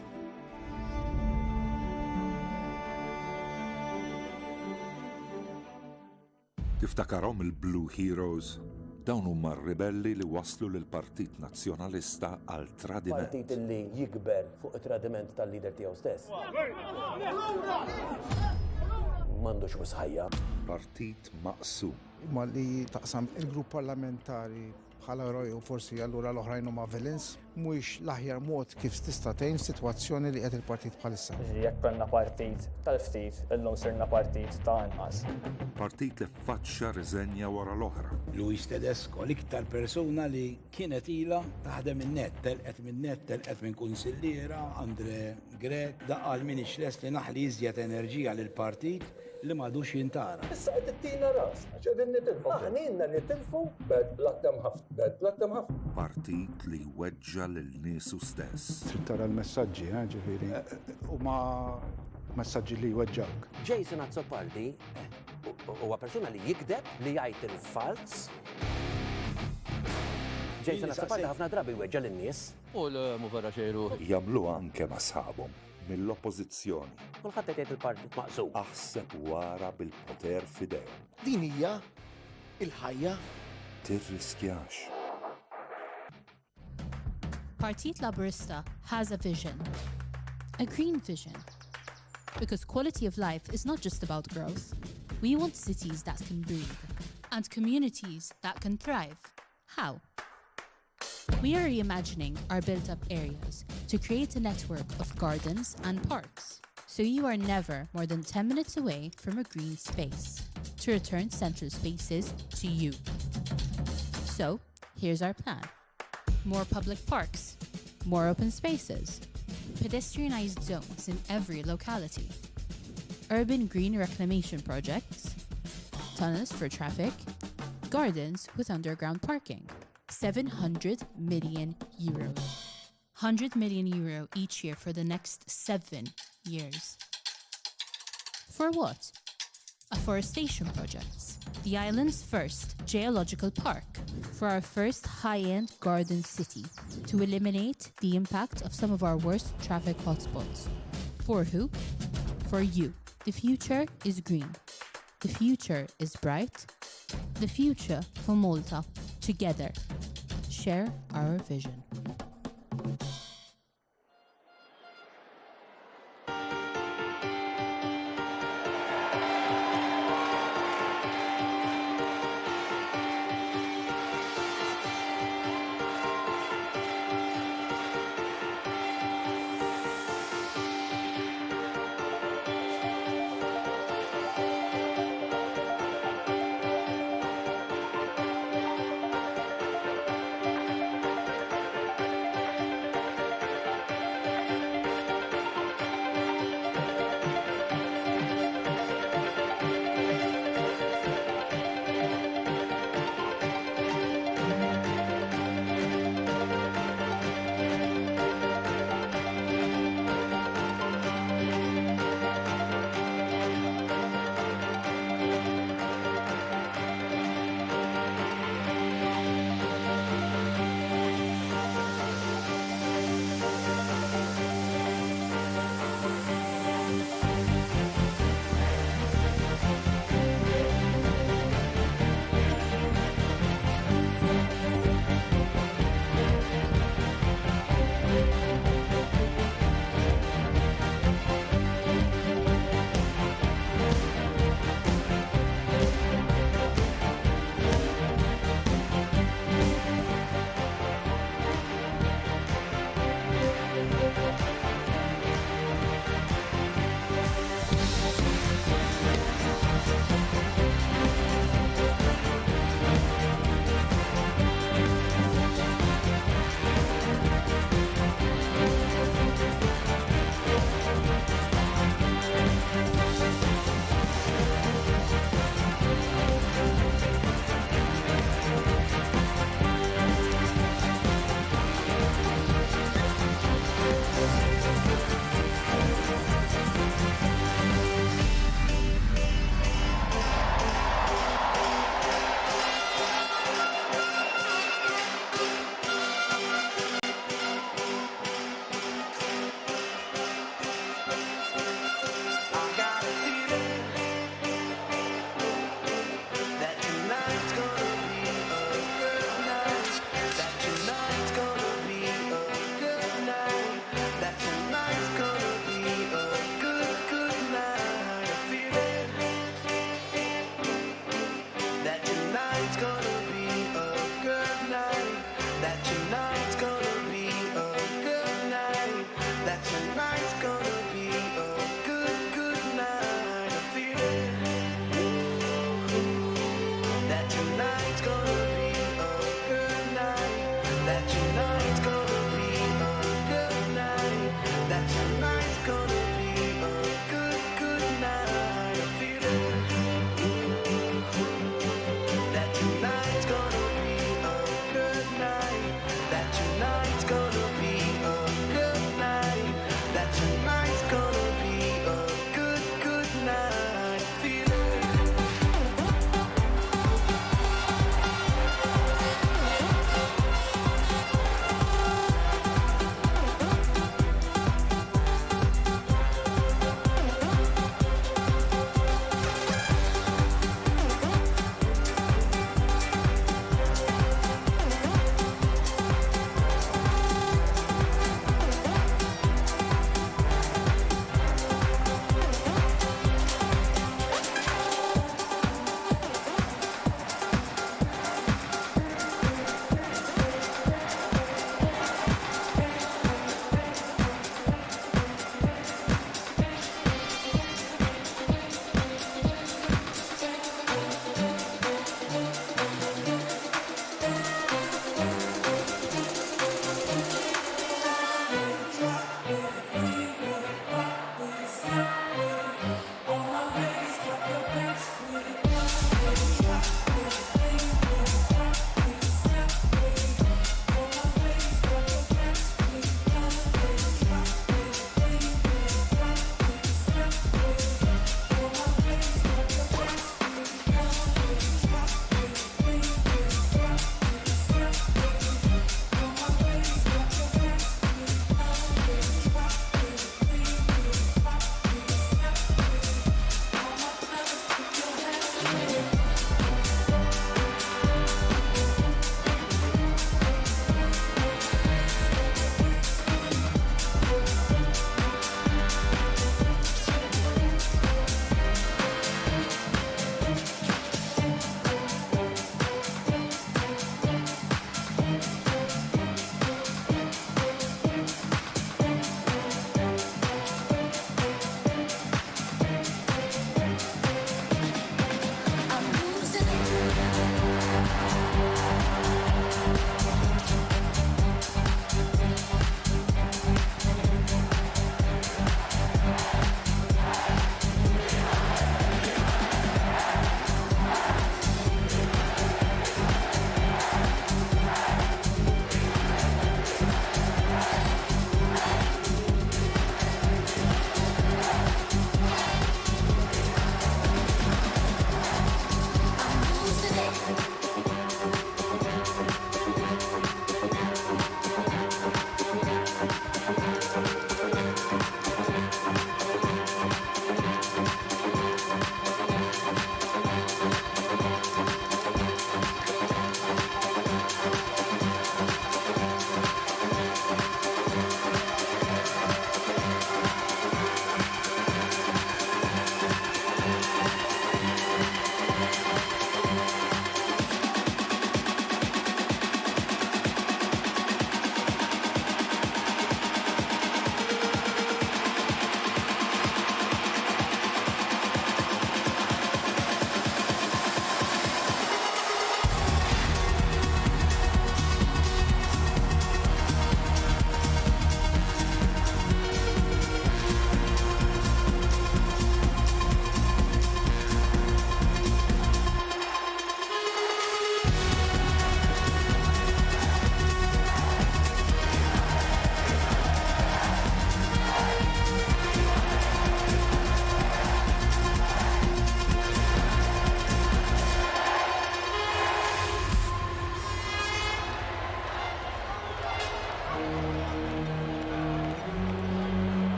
Tiftakarhom il-Blue Heroes? Dawn huma r-ribelli li wasslu lill-Partit Nazzjonalista għal tradiment. Partit li jikber fuq it-tradiment tal-leader tiegħu stess. M'għandux wisq ħajja. Partit maqsum. Imma li taqsam il-grupp parlamentari bħala eroj u forsi allura l-oħrajn huma villains, mhuwiex l-aħjar mod kif tista' tgħin f'sitwazzjoni li qiegħed il-partit bħalissa. Jiġifieri jekk konna partit tal-ftit, illum sirna partit ta' anqas. Partit li ffaċċja riżenja wara l-oħra. Louise Tedesco, l-iktar persuna li kienet ilha taħdem in-NET, telqet min-NET, telqet minn kunsilliera, Andre Grech, da qal m'iniex lest li naħli iżjed enerġija lill-partit li m'għadux jintara. Issa qed ittina rasna x'qegħdin nitilfu. Aħna ilna nitilfu bad blood hemm ħafna, bad blood hemm ħafna. Partit li jweġġa' lil niesu stess. Trid tara l-messaġġi, eh, ġifieri. Huma messaġġi li jweġġgħuk. Jason Azzopardi huwa persuna li jigdeb, li jgħid il-falz. Jason Azzopardi ħafna drabi jweġġa' lin-nies. U le, mhu vera xejn ruħi. Jagħmluha anke ma' sħabhom mill-Oppożizzjoni. Kulħadd qed jgħid il-partit maqsum. Aħseb u ara bil-poter f'idejhom. Din hija l-ħajja. Tirriskjax. Partit Laburista has a vision. A green vision. Because quality of life is not just about growth. We want cities that can breathe and communities that can thrive. How? We are reimagining our built up areas to create a network of gardens and parks. So you are never more than 10 minutes away from a green space to return central spaces to you. So, here's our plan more public parks, more open spaces, pedestrianized zones in every locality, urban green reclamation projects, tunnels for traffic, gardens with underground parking. 700 million euro. 100 million euro each year for the next seven years. For what? Afforestation projects, the island's first geological park, for our first high end garden city, to eliminate the impact of some of our worst traffic hotspots. For who? For you. The future is green. The future is bright. The future for Malta. Together. Share our vision.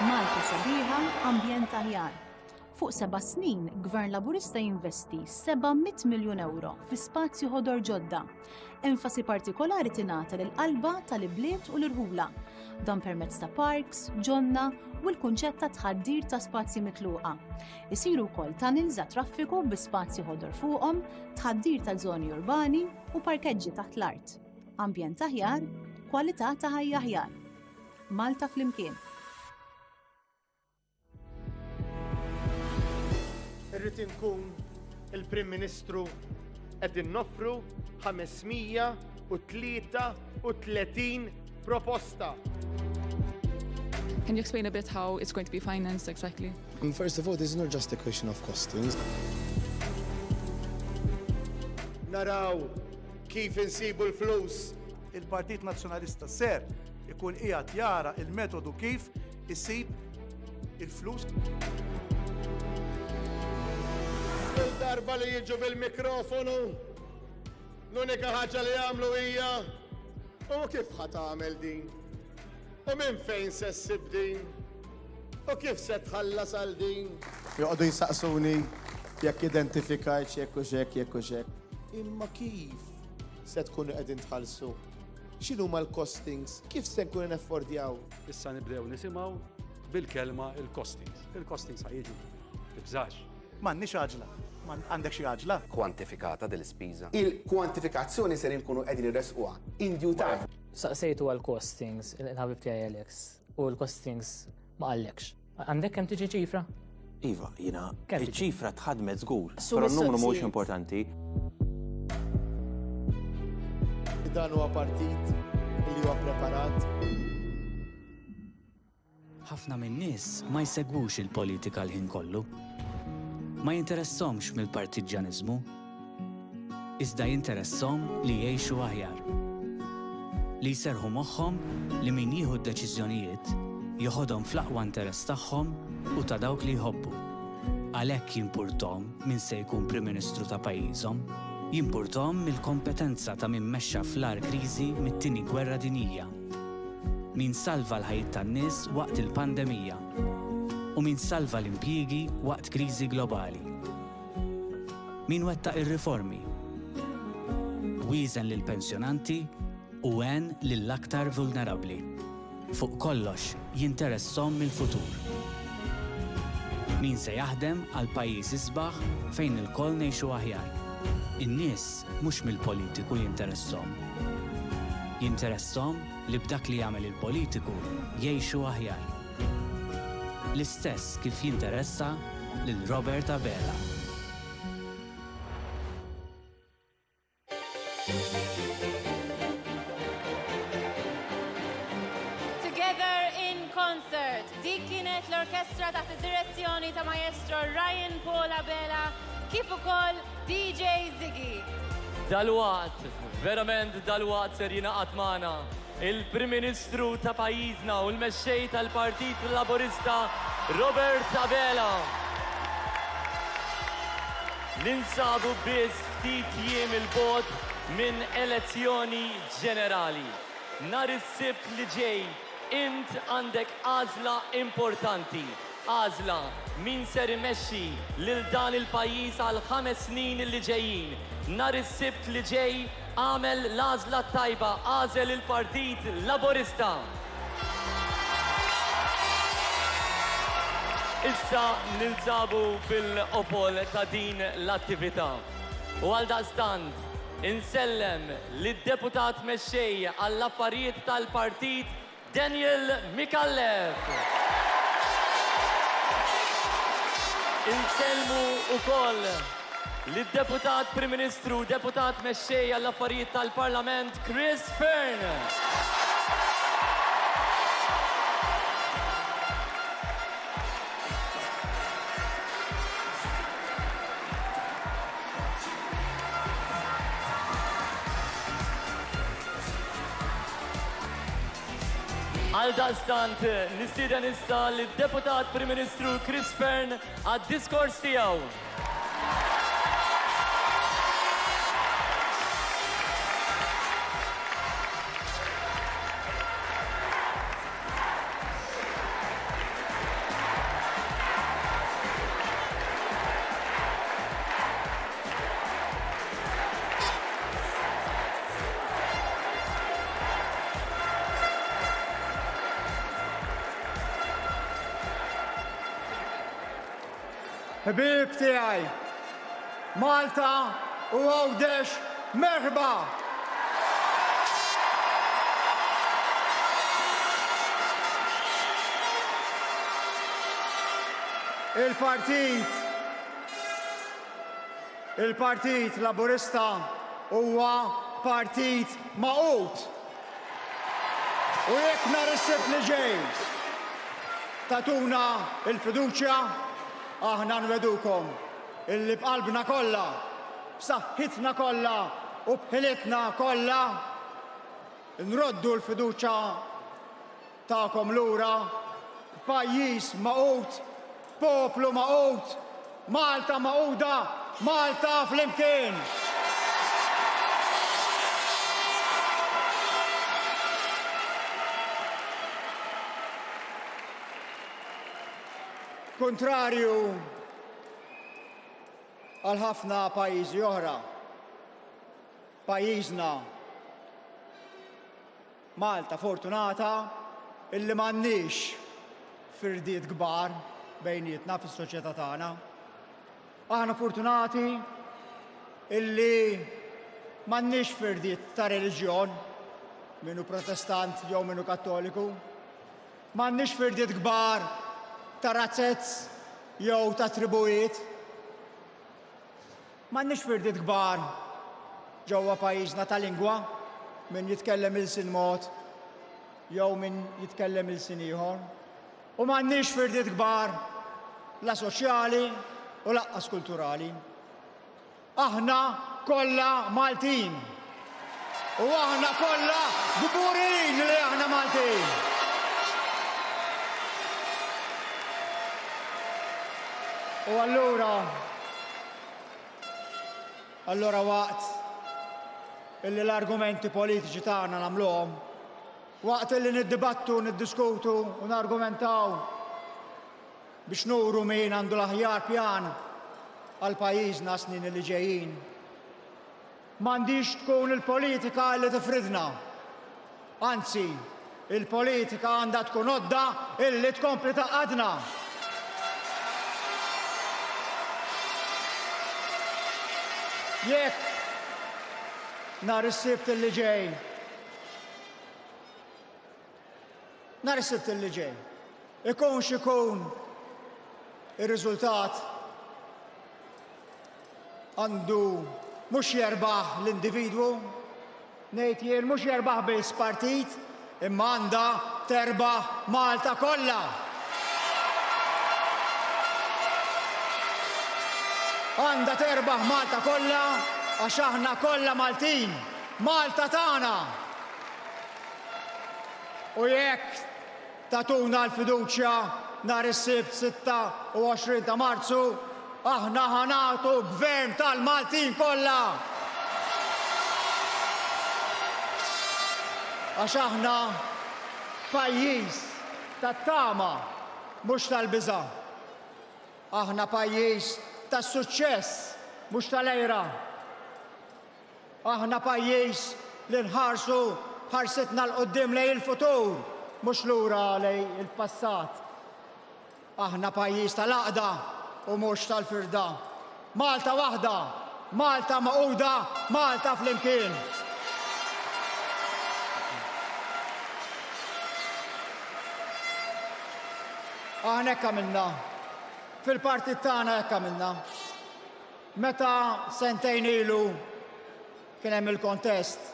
Malta sabiħa, ambjent aħjar. Fuq seba' snin, Gvern Laburista jinvesti 700 miljun ewro fi spazju ħodor ġodda. Enfasi partikolari tingħata lil qalba tal-ibliet u l-irħula. Dan permezz ta' parks, ġonna u l-kunċett ta' tħaddir ta' spazji mitluqa. Isiru wkoll tunnels għat-traffiku bi spazji ħodor fuqhom, tħaddir ta' żoni urbani u parkeġġi taħt l-art. Ambjent aħjar, kwalità ta' ħajja aħjar. Malta flimkien. Irrid inkun il-Prim Ministru qegħdin noffru 533 proposta. Can you explain a bit how it's going to be financed exactly? And first of all, this is not just a question of costings. Naraw kif insibu l-flus. Il-Partit Nazzjonalista ser ikun qiegħed jara il-metodu kif isib il-flus. Kull darba li jiġu bil-mikrofonu, l-unika ħaġa li jagħmlu hija u kif ħa tagħmel din? U minn fejn se ssib din? U kif se tħallas għal din? Joqogħdu jsaqsuni. Jekk identifikajtx jekk hux hekk, jekk hux hekk. Imma kif se tkunu qegħdin tħallsu? X'inhuma l-costings? Kif se nkunu neffordjaw? Issa nibdew nisimgħu bil-kelma il-costings. Il-costings ħa jiġu. Tibżax. M'għandniex għaġla. Għandek xi għaġla? Kwantifikata din l-ispiża? Il-kwantifikazzjoni ser inkunu qegħdin iressquha in due time. Saqsejtu għall-costings il-ħabib tiegħi Alex u l-costings ma qallekx. Għandek kemm tiġi ċifra? Iva, jiena Kemm tiġi? iċ-ċifra tħaddmet żgur, Su però n-numru mhuwiex mistoqsijiet. importanti. Dan huwa partit li huwa preparat. Ħafna min-nies ma jsegwux il-politika l-ħin kollu. Ma jinteressahomx mill-partiġġjaniżmu. Iżda jinteresshom li jgħixu aħjar. Li jserrħu moħħhom li min jieħu d-deċiżjonijiet joħodhom fl-aqwa interess tagħhom u ta' dawk li jħobbu. Għalhekk jimpurthom min se jkun Prim Ministru ta' pajjiżhom. Jimpurthom mill-kompetenza ta' min mexxa fl-agħar kriżi mit-Tieni Gwerra Dinjija. Min salva l-ħajjiet tan-nies waqt il-pandemija. U min salva l-impjiegi waqt kriżi globali. Min wettaq ir-riformi? Wieżen lill-pensjonanti u għen lill-aktar vulnerabbli. Fuq kollox, jinteresshom mill-futur. Min se jaħdem għal pajjiż isbaħ fejn ilkoll ngħixu aħjar. In-nies mhux mill-politiku jinteresshom. Jinteresshom li b'dak li jagħmel il-politiku jgħixu aħjar. L-istess kif jinteressa lil Robert Abela. Together in Concert. Dik kienet l-orkestra taħt id-direzzjoni ta' Maestro Ryan Paul Abela kif ukoll DJ Ziggy. Dalwaqt, verament dalwaqt ser jingħaqad magħna il-Prim Ministru ta' pajjiżna u l-Mexxej tal-Partit Laburista Robert Abela. Ninsabu biss ftit jiem 'il bogħod minn elezzjoni ġenerali. Nhar is-Sibt li ġej int għandek għażla importanti. Għażla min ser imexxi lil dan il-pajjiż għall-ħames snin li ġejjin. Nhar is-Sibt li ġej agħmel l-għażla t-tajba, agħżel il-Partit Laburista! Issa ninsabu fil-qofol ta' din l-attività. U għaldaqstant insellem lid-Deputat Mexxej għall-Affarijiet tal-Partit Daniel Micallef. Insellmu wkoll lid-Deputat Prim Ministru u Deputat Mexxej għall-Affarijiet tal-Parlament Chris Fearne. Għaldaqstant, nistieden issa lid-Deputat Prim Ministru Chris Fearne għad-diskors tiegħu. Ħbieb tiegħi, Malta u Għawdex merħba! Il-partit Il-Partit Laburista huwa partit magħqud. U jekk nhar is-Sibt li ġej tagħtuna l-fiduċja, aħna nwegħdukom illi b'qalbna kollha, b'saħħitna kollha u b'ħilitna kollha nroddu l-fiduċja tagħkom lura b'pajjiż magħqud, poplu magħqud, Malta magħquda, Malta flimkien! Kuntrarju. għal ħafna pajjiżi oħra, pajjiżna Malta fortunata illi m'għandniex firdiet kbar bejnietna fis-soċjetà tagħna. Aħna fortunati illi m'għandniex firdiet ta' reliġjon, min hu Protestant jew min hu Kattoliku. M'għandniex firdiet kbar ta' razzez jew ta' tribujiet. M'għandniex firdiet kbar ġewwa pajjiżna ta' lingwa, min jitkellem ilsien mod jew min jitkellem ilsien ieħor. U m'għandniex firdiet kbar la soċjali u laqqas kulturali. Aħna kollha Maltin. U aħna kollha kburin li aħna Maltin. U allura allura waqt illi l-argumenti politiċi tagħna nagħmluhom, waqt illi niddibattu, niddiskutu u nargumentaw biex nuru min għandu l-aħjar pjan għal pajjiżna snin li ġejjin. M'għandhiex tkun il-politika li tifridna. Anzi, il-politika għandha tkun għodda illi tkompli tgħaqqadna. Jekk nhar is-Sibt illi ġej, nhar is-Sibt illi ġej, ikun x'ikun ir-riżultat, Għandu mhux jerbaħ l-individwu, ngħid jien mhux jerbaħ biss partit, imma għandha terbaħ Malta kollha. Għandha terbaħ Malta kollha għax aħna kollha Maltin, Malta tagħna. U jekk Tagħtuna l-fiduċja nhar is-Sibt 26 ta' Marzu, aħna ħa nagħtu Gvern tal-Maltin kollha! Għax aħna pajjiż tat-tama mhux tal-biża'. Aħna pajjiż tas-suċċess mhux tal-għira. Aħna pajjiż li nħarsu ħarsitna 'l quddiem lejn il-futur, mhux lura lejn il-passat. Aħna pajjiż tal-għaqda u mhux tal-firda. Malta waħda, Malta magħquda, Malta flimkien. Aħna hekk għamilna. Fil-partit tagħna hekk għamilna. Meta sentejn ilu kien hemm il-kontest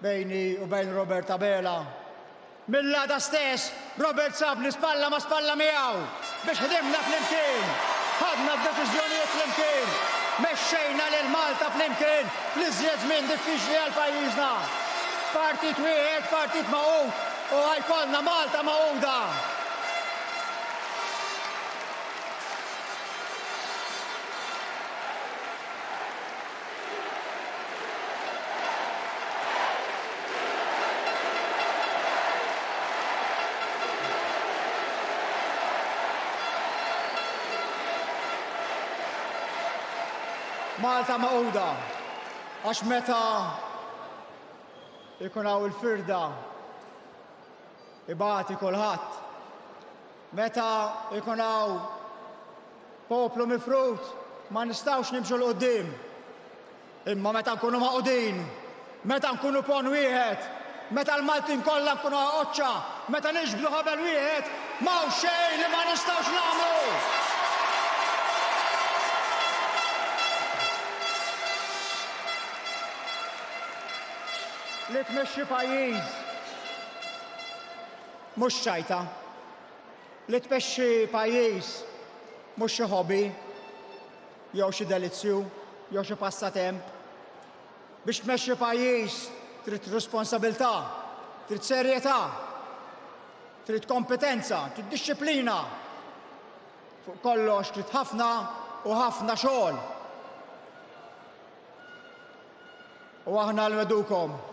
bejni u bejn Robert Abela, mill-għada stess Robert sabni spalla ma' spalla miegħu biex ħdimna flimkien, ħadna d-deċiżjonijiet flimkien, mexxejna lil Malta flimkien fl-iżjed żmien diffiċli għal pajjiżna. Partit wieħed, partit magħqud u ħa jkollna Malta magħquda. Malta magħquda għax meta ikun hawn il-firda ibati kulħadd. Meta jkun hawn poplu mifrud ma nistgħux nimxu 'l quddiem. Imma meta nkunu magħqudin, meta nkunu ponn wieħed, meta l-Maltin kollha nkunu għaqoċċa, meta niġbdu ħabel wieħed, m'hawn xejn li ma nistgħux nagħmlu! Li tmexxi pajjiż mhux ċajta. Li tmexxi pajjiż mhux xi hobby jew xi delizzju jew xi passatemp. Biex tmexxi pajjiż trid responsabilità, trid serjetà, trid kompetenza, trid dixxiplina. Fuq kollox trid ħafna u ħafna xogħol. U aħna nwedukom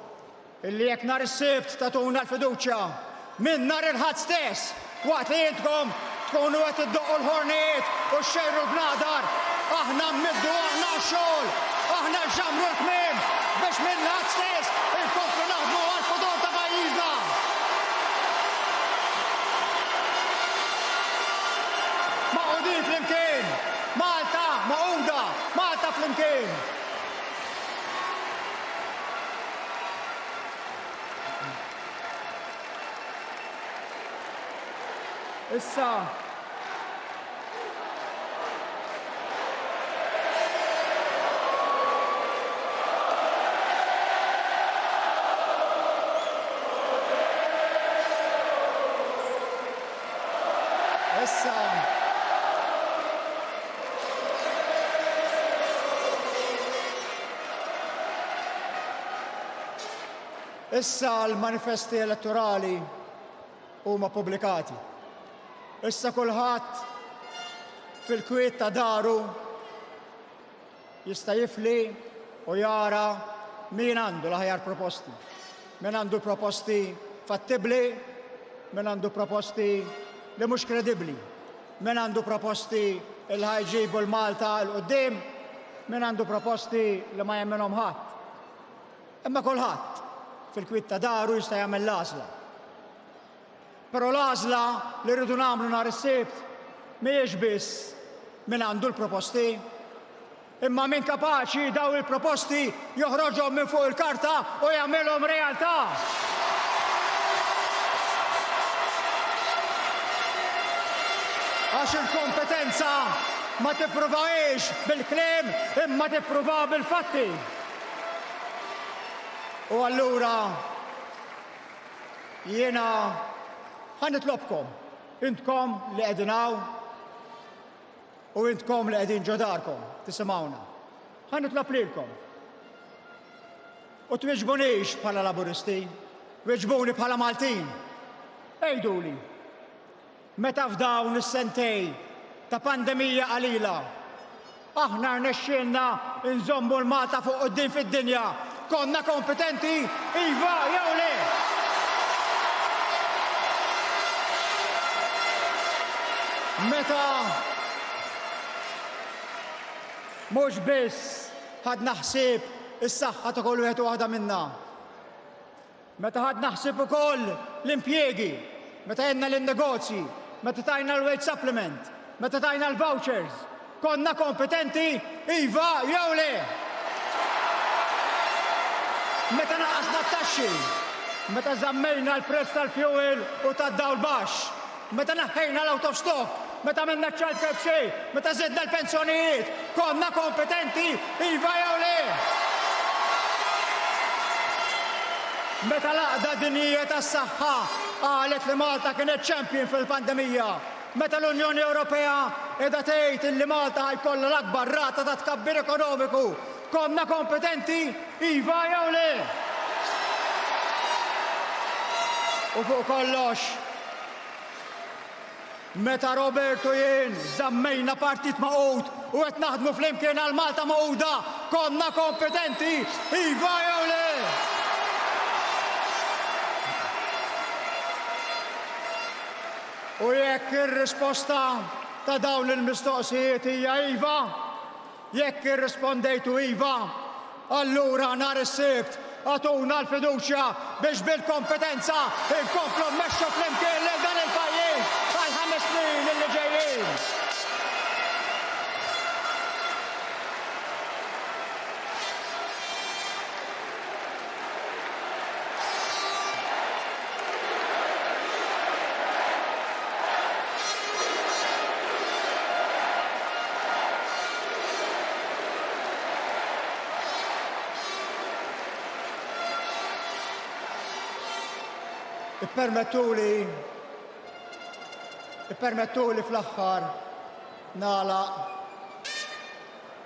illi jekk nhar is-Sibt tagħtuna l-fiduċja, minn nhar il-Ħadd stess, waqt li intkom tkunu qed iddoqqu l-ħornijiet u xxejru l-bnadar, Aħna mmiddu, aħna għax-xogħol, aħna nxammru l-kmiem biex mill-Ħadd stess inkomplu naħdmu għall-futur ta' pajjiżna. Magħqudin flimkien! Malta magħquda! Malta flimkien! Issa, Issa, Issa l-manifesti elettorali huma pubblikati. Issa kulħadd fil-kwiet ta' daru jista' jifli u jara min għandu l-aħjar proposti. Min għandu proposti fattibbli, min għandu proposti li mhux kredibbli, min għandu proposti li ħa jġibu l-Malta 'l quddiem, min għandu proposti li ma jemminhom ħadd. Imma kulħadd fil-kwiet ta' daru jista' jagħmel l-għażla. Però l-għażla li rridu nagħmlu nhar is-Sibt mhijiex biss min għandu l-proposti, imma min kapaċi dawn il-proposti joħroġhom minn fuq il-karta u jagħmilhom realtà. Għax il-kompetenza ma tippruvahiex bil-kliem imma tippruvaha bil-fatti. U allura jiena ħa nitlobkom, intkom li qegħdin hawn u intkom li qegħdin ġo darkom tisimgħuna. Ħa nitlob lilkom. U twiġbunix bħala Laburisti, wiġbuni bħala Maltin. Għiduli, Meta f'dawn is-sentejn ta' pandemija qalila, aħna rnexxielna nżommu 'l Malta fuq quddiem fid-dinja, konna kompetenti, iva jew le? Meta mhux biss ħadna ħsieb is-saħħa ta' kull wieħed u waħda minna, Meta ħadna ħsieb ukoll l-impjiegi, meta għenna lin-negozji, meta tajna l-wage supplement, meta tajna l-vouchers, konna kompetenti, iva jew le? Meta naqqasna t-taxxi, meta żammejna l-prezz tal-fuel u tad-dawl baxx, Meta neħħejna l-out of stock, meta għamilna ċ-child care b'xejn, meta żidna l-pensjonijiet, konna kompetenti, iva jew le? Meta l-Għaqda Dinjija tas-Saħħa qalet li Malta kienet champion fil-pandemija, meta l-Unjoni Ewropea qiegħda tgħid illi Malta ħa jkollha l-akbar rata ta' tkabbir ekonomiku, konna kompetenti, iva jew le? U fuq kollox, Meta Robert u jien żammejna partit magħqud u qed naħdmu flimkien għal Malta Magħquda, konna kompetenti, iva jew le? U jekk ir-risposta ta' dawn il-mistoqsijiet hija iva, Jekk irrispondejtu iva, allura nhar is-Sibt agħtuna l-fiduċja biex bil-kompetenza nkomplu mmexxu flimkien lil dan il-pajjiż għall-ħames snin li ġejjin. Ippermettuli Ippermettuli fl-aħħar nagħlaq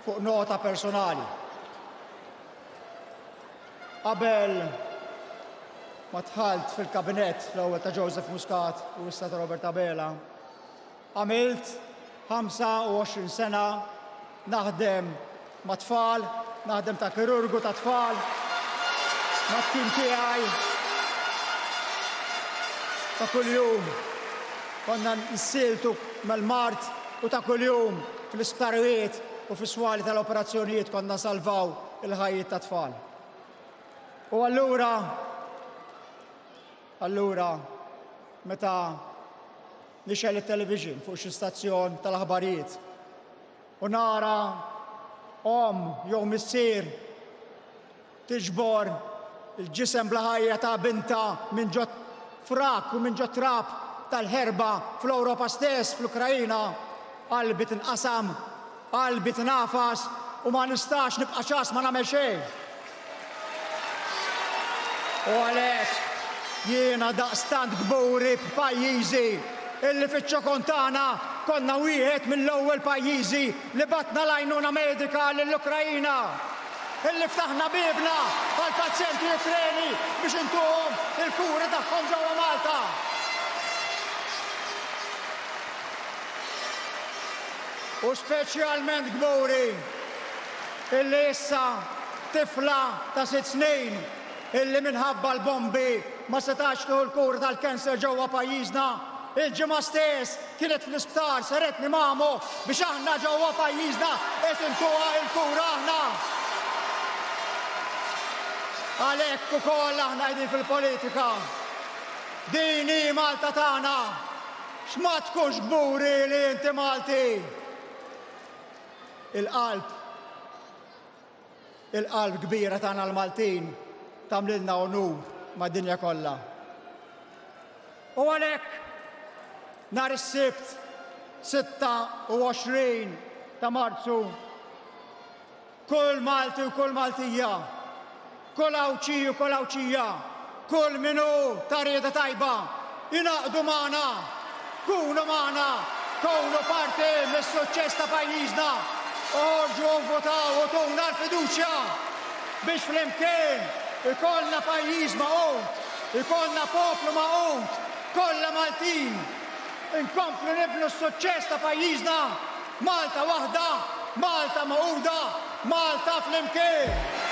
fuq nota personali. Qabel ma dħalt fil-kabinett l-ewwel ta' Joseph Muscat u issa ta' Robert Abela, għamilt 25 sena naħdem ma' tfal, naħdem ta' kirurgu ta' tfal, mat-tim tiegħi ta' kuljum konna nissieltu mal-mard u ta' kuljum fl-isptarijiet. u fis-swali tal-operazzjonijiet konna nsalvaw il-ħajjiet tat-tfal. U allura, allura, meta nixgħel it-television fuq xi stazzjon tal-aħbarijiet u nara omm jew missier Tiġbor il-ġisem bla ħajja ta' bintha minn ġo frak u minn ġo trab tal-ħerba fl-Ewropa stess, fl-Ukraina, qalbi tinqasam, qalbi tingħafas u ma nistax nibqa' ċass ma nagħmel xejn. U għalhekk jiena daqstant kburi b'pajjiżi illi fiċ-ċokon tagħna konna wieħed mill-ewwel pajjiżi li bgħatna l-għajnuna medika lill-Ukraina. Illi ftaħna biebna għall-pazjenti Ukreni biex intuhom il-kura tagħhom ġewwa Malta. U speċjalment kburi illi issa tifla ta' sitt snin illi minħabba l-bombi ma setax tieħu l-kura tal-cancer ġewwa pajjiżna, il-ġimgħa stess Kienet fl-isptar, saretni mamo biex aħna ġewwa pajjiżna qed intuha il-kura aħna. Għalhekk ukoll aħna qegħdin fil-politika. Din hi Malta tagħna. X'ma tkunx kburi li inti Malti. Il-qalb Il-qalb kbira tagħna l-Maltin tagħmlilna unur mad-dinja kollha. U għalhekk nhar is-Sibt 26 ta' Marzu kull Malti u kull Maltija, kull Għawdxi u kull Għawdxija, kull min hu ta' rieda tajba, ingħaqdu magħna, kunu magħna, kunu parti mis-suċċess ta' pajjiżna, oħorġu u vvutaw u tuna l-fiduċja biex flimkien ikollna pajjiż magħqud, ikollna poplu magħqud, kollha Maltin, inkomplu nibnu s-suċċess ta' pajjiżna, Malta waħda, Malta magħquda, Malta flimkien!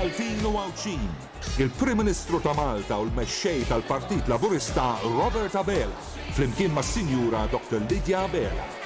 Maltin u Għawdxin, il-Prim Ministru ta' Malta u l-Mexxej tal-Partit Laburista Robert Abela, flimkien mas-Sinjura Dr. Lydia Abela.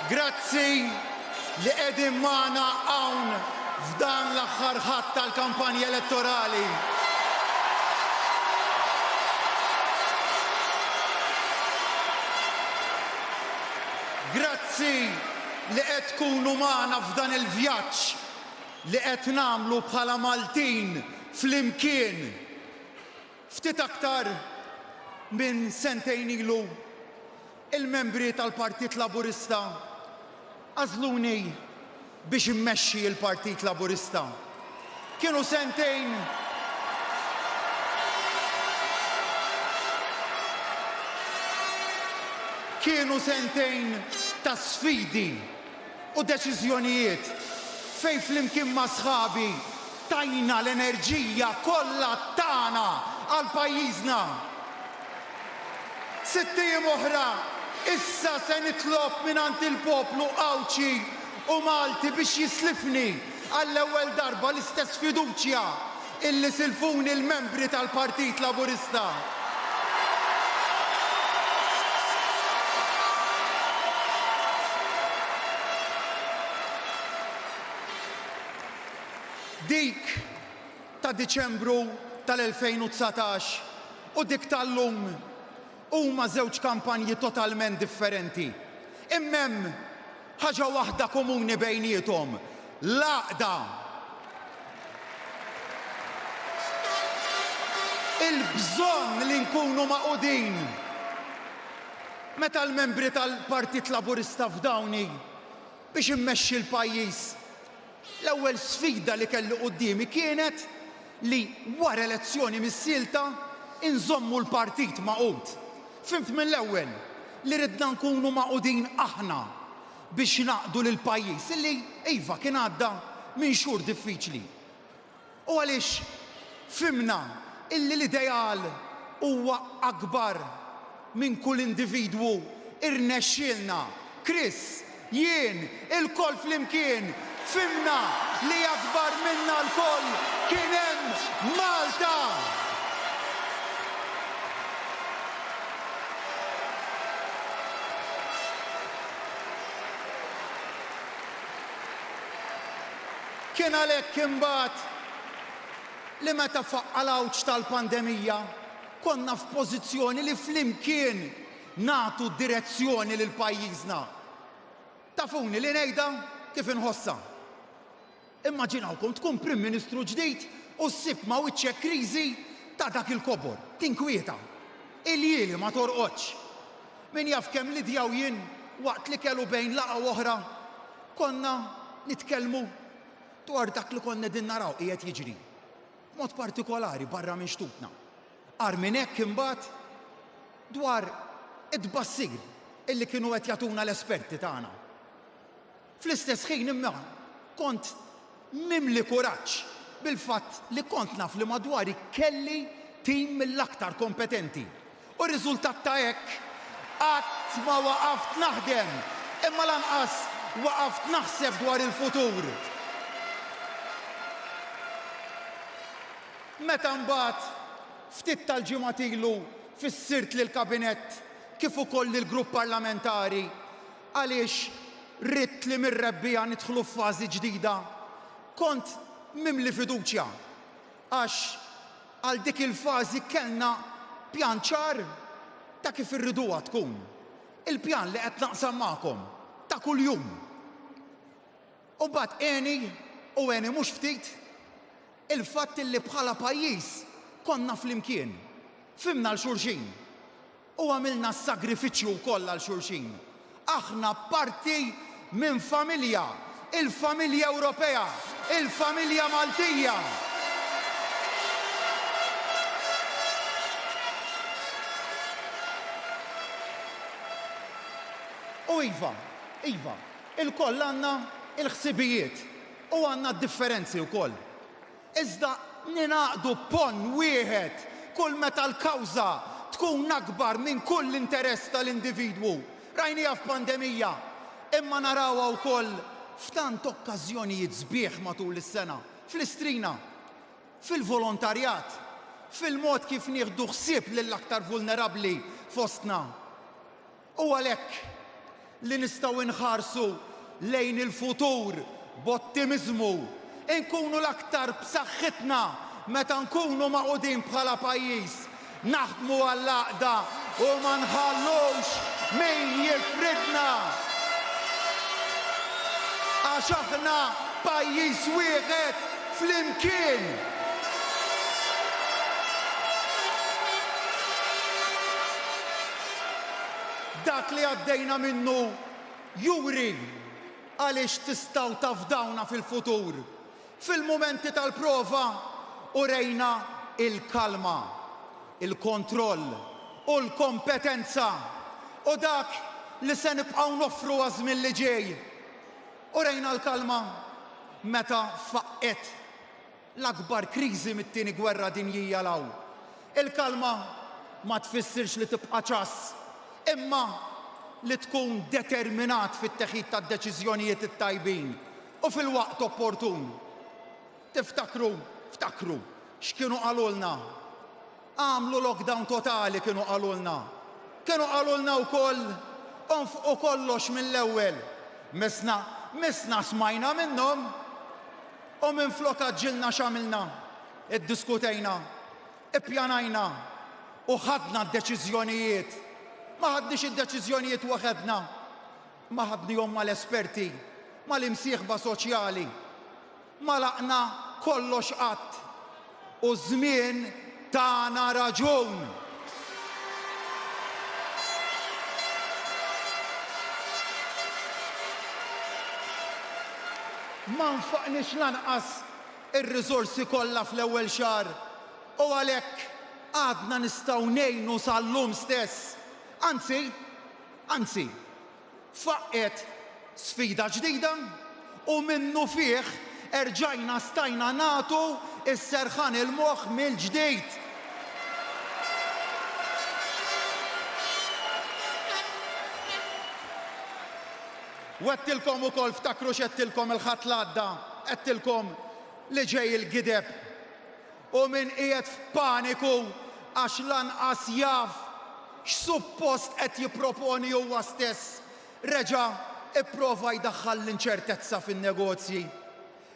Grazzi li qegħdin magħna hawn f'dan l-aħħar Ħadd tal-kampanja elettorali. Grazzi li qed tkunu magħna f'dan il-vjaġġ li qed nagħmlu bħala Maltin flimkien. Ftit aktar minn sentejn ilu, il-membri tal-Partit Laburista għażluni biex immexxi l-Partit Laburista. Kienu sentejn Kienu sentejn ta' sfidi u deċiżjonijiet fejn flimkien ma' sħabi tajna l-enerġija kollha tagħna għal pajjiżna. Sitt ijiem oħra, issa se nitlob mingħand il-poplu Għawdxi u Malti biex jislifni għall-ewwel darba l-istess fiduċja illi silfuni l-membri tal-Partit Laburista. Dik ta' Diċembru tal-2019 u dik tal-lum huma żewġ kampanji totalment differenti. Imma hemm Ħaġa waħda komuni bejniethom, l-għaqda. Il-bżonn li nkunu magħqudin. Meta l-membri tal-Partit Laburista fdawni biex immexxi l-pajjiż, l-ewwel sfida li kelli quddiemi kienet li wara elezzjoni missielta inżommu l-partit magħqud. Fhimt mill-ewwel li ridna nkunu magħqudin aħna biex ngħaqqdu lill-pajjiż li, iva, kien għadda minn xhur diffiċli. U għaliex fhimna illi l-ideal huwa akbar minn kull individwu, irnexxielna, Chris, jien, ilkoll flimkien, fhimna li akbar minna lkoll kien hemm Malta! Kien għalhekk imbagħad li meta faqqa' l-għawġ tal-pandemija, konna f'pożizzjoni li flimkien nagħtu direzzjoni lil pajjiżna. Tafuni li ngħidha kif inħossha. Immaġinawkom tkun Prim Ministru ġdid u ssib ma' wiċċek kriżi ta' dak il-kobor. Tinkwieta. Iljieli ma torqodx. Min jaf kemm Lydia u jien waqt l-ikel u bejn laqgħa u oħra konna nitkellmu dwar dak li konna qegħdin naraw qiegħed jiġri. B'mod partikolari barra minn xtutna. Agħar minn hekk imbagħad dwar it-tbassir illi kienu qed jagħtuna l-esperti tagħna. Fl-istess ħin imma kont mimli kuraġġ bil-fatt li kont naf li madwari kelli tim mill-aktar kompetenti. U riżultat ta' hekk, qatt ma waqaft naħdem, imma lanqas waqaft naħseb dwar il-futur. Meta mbagħad, ftit tal-ġimgħat ilu, fissirt lill-Kabinett kif ukoll lill-Grupp Parlamentari għaliex ridt li mir-rebbiegħa nidħlu f'fażi ġdida, kont mimli fiduċja għax għal dik il-fażi kellna pjan ċar ta' kif irriduha tkun. Il-pjan li qed naqsam magħkom ta' kuljum. U mbagħad għeni, u għeni mhux ftit, il-fatt li bħala pajjiż konna flimkien, fhimna 'l xulxin u għamilna s-sagrifiċċju wkoll għal xulxin. Aħna parti minn familja, il-familja Ewropea, il-familja Maltija. U iva, iva, ilkoll għandna l-ħsibijiet u għandna d-differenzi wkoll. Iżda ningħaqdu b'ponn wieħed kull meta l-kawża tkun akbar minn kull interess tal-individwu. Rajniha f'pandemija, imma narawha wkoll f'tant okkażjonijiet sbieħ matul is-sena, fl-Istrina, fil-volontarjat, fil-mod kif nieħdu ħsieb lill-aktar vulnerabbli fostna. U għalhekk. li nistgħu nħarsu lejn il-futur b'ottimiżmu, inkunu l-aktar b'saħħitna meta nkunu magħqudin bħala pajjiż, naħdmu għall-għaqda u ma nħallux min jifridna. Għax aħna pajjiż wieħed flimkien. Dak li għaddejna minnu juri għaliex tistgħu tafdawna fil-futur. Fil-mumenti tal-prova urejna l-kalma, il-kontroll u l-kompetenza u dak li se nibqgħu noffru għaż-żmien li ġej. Urejna l-kalma meta faqqgħet l-akbar kriżi mit-Tieni Gwerra Dinjija 'l hawn. Il-kalma ma tfissirx li tibqa' ċass, imma li tkun determinat fit-teħid tad-deċiżjonijiet it-tajbin u fil-waqt opportun. Tiftakru, ftakru, x'kienu qalulna. Agħmlu lockdown totali kienu qalulna. Kienu qalulna wkoll onfqu kollox mill-ewwel. Missna, missna smajna minnhom. U minflok għaġġilna x'għamilna? Iddiskutejna, ippjanajna u ħadna d-deċiżjonijiet. Ma ħadniex id-deċiżjonijiet waħedna, imma ħadnihom mal-esperti, mal-imsieħba soċjali. M'għalaqna kollox qatt u ż-żmien tana raġun. Ma nfaqniex lanqas ir-riżorsi kollha fl-ewwel xahar u għalhekk għadna nistgħu ngħinu sal-lum stess. Anzi, anzi, Faqqgħet sfida ġdida u minnufih erġajna stajna nagħtu s-serħan il-moħħ mill-ġdid. Wegħdtilkom ukoll, ftakru x'għedtilkom il-Ħadd l-għadda, għedtilkom li ġej il-gideb u min qiegħed f'paniku għax lanqas jaf x'suppost qed jipproponi huwa stess, reġa' pprova jdaħħal l-inċertezza fin-negozji.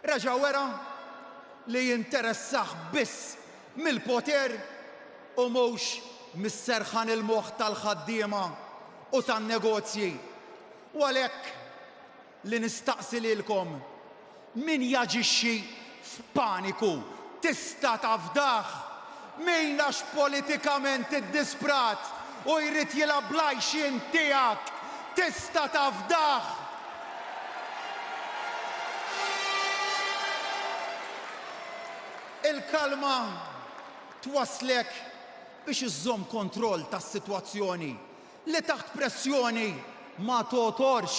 Reġa' wera li jinteressah biss mill-poter u mhux mis-serħan il-moħħ tal-ħaddiema u tan-negozji. U għalhekk li nistaqsi lilkom, min jaġixxi f'paniku tista' tafdah? Min għax politikament iddisprat u jrid jilgħab bl-għajxien tiegħek tista' tafdah? Il-kalma twasslek biex iżżomm kontroll tas-sitwazzjoni li taħt pressjoni ma togħtorx.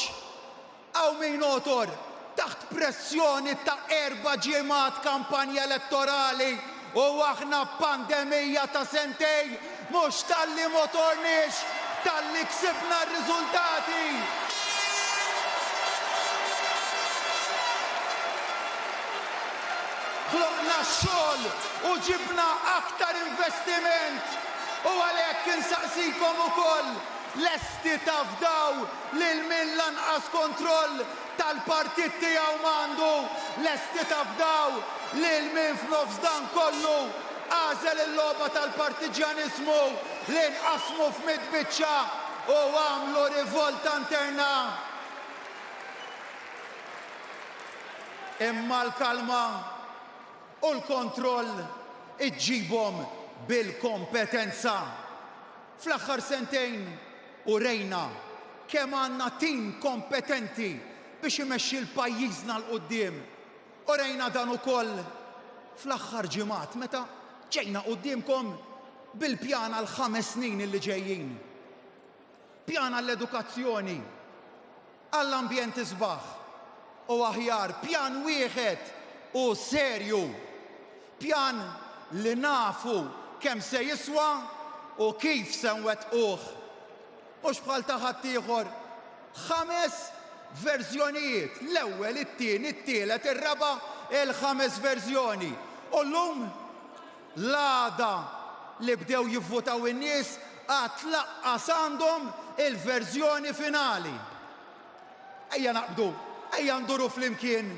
Hawn min għotor taħt pressjoni ta' erba' ġimgħat kampanja elettorali u aħna b'pandemija ta' sentejn mhux talli m'għotorniex talli ksibna r-riżultati. Ħloqna x-xogħol u ġibna aktar investiment. U għalhekk insaqsikom ukoll, lesti tafdaw lil min lanqas kontroll tal-partit tiegħu m'għandu? Lesti tafdaw lil min f'nofs dan kollu għażel il-logħba tal-partiġġjaniżmu li nqasmu f'mitt biċċa u għamlu rivolta interna? Imma l-kalma u l-kontroll iġġibhom bil-kompetenza. Fl-aħħar sentejn urejna kemm għandna tim kompetenti biex imexxi 'l pajjiżna 'l quddiem. Urejna dan ukoll fl-aħħar ġimgħat meta ġejna quddiemkom bil-pjan għall-ħames snin li ġejjin. Pjan għall-edukazzjoni, għall-ambjent isbaħ u aħjar, pjan wieħed u serju. Pjan li nafu kemm se jiswa u kif se nwettquh. Mhux bħal ta' ħaddieħor. Ħames verżjonijiet, l-ewwel, it-tieni, it-tielet, ir-raba', il-ħames verżjoni. U llum L-għada li bdew jivvutaw in-nies għad laqqas għandhom il-verżjoni finali. Ejja naqbdu, ejja nduru flimkien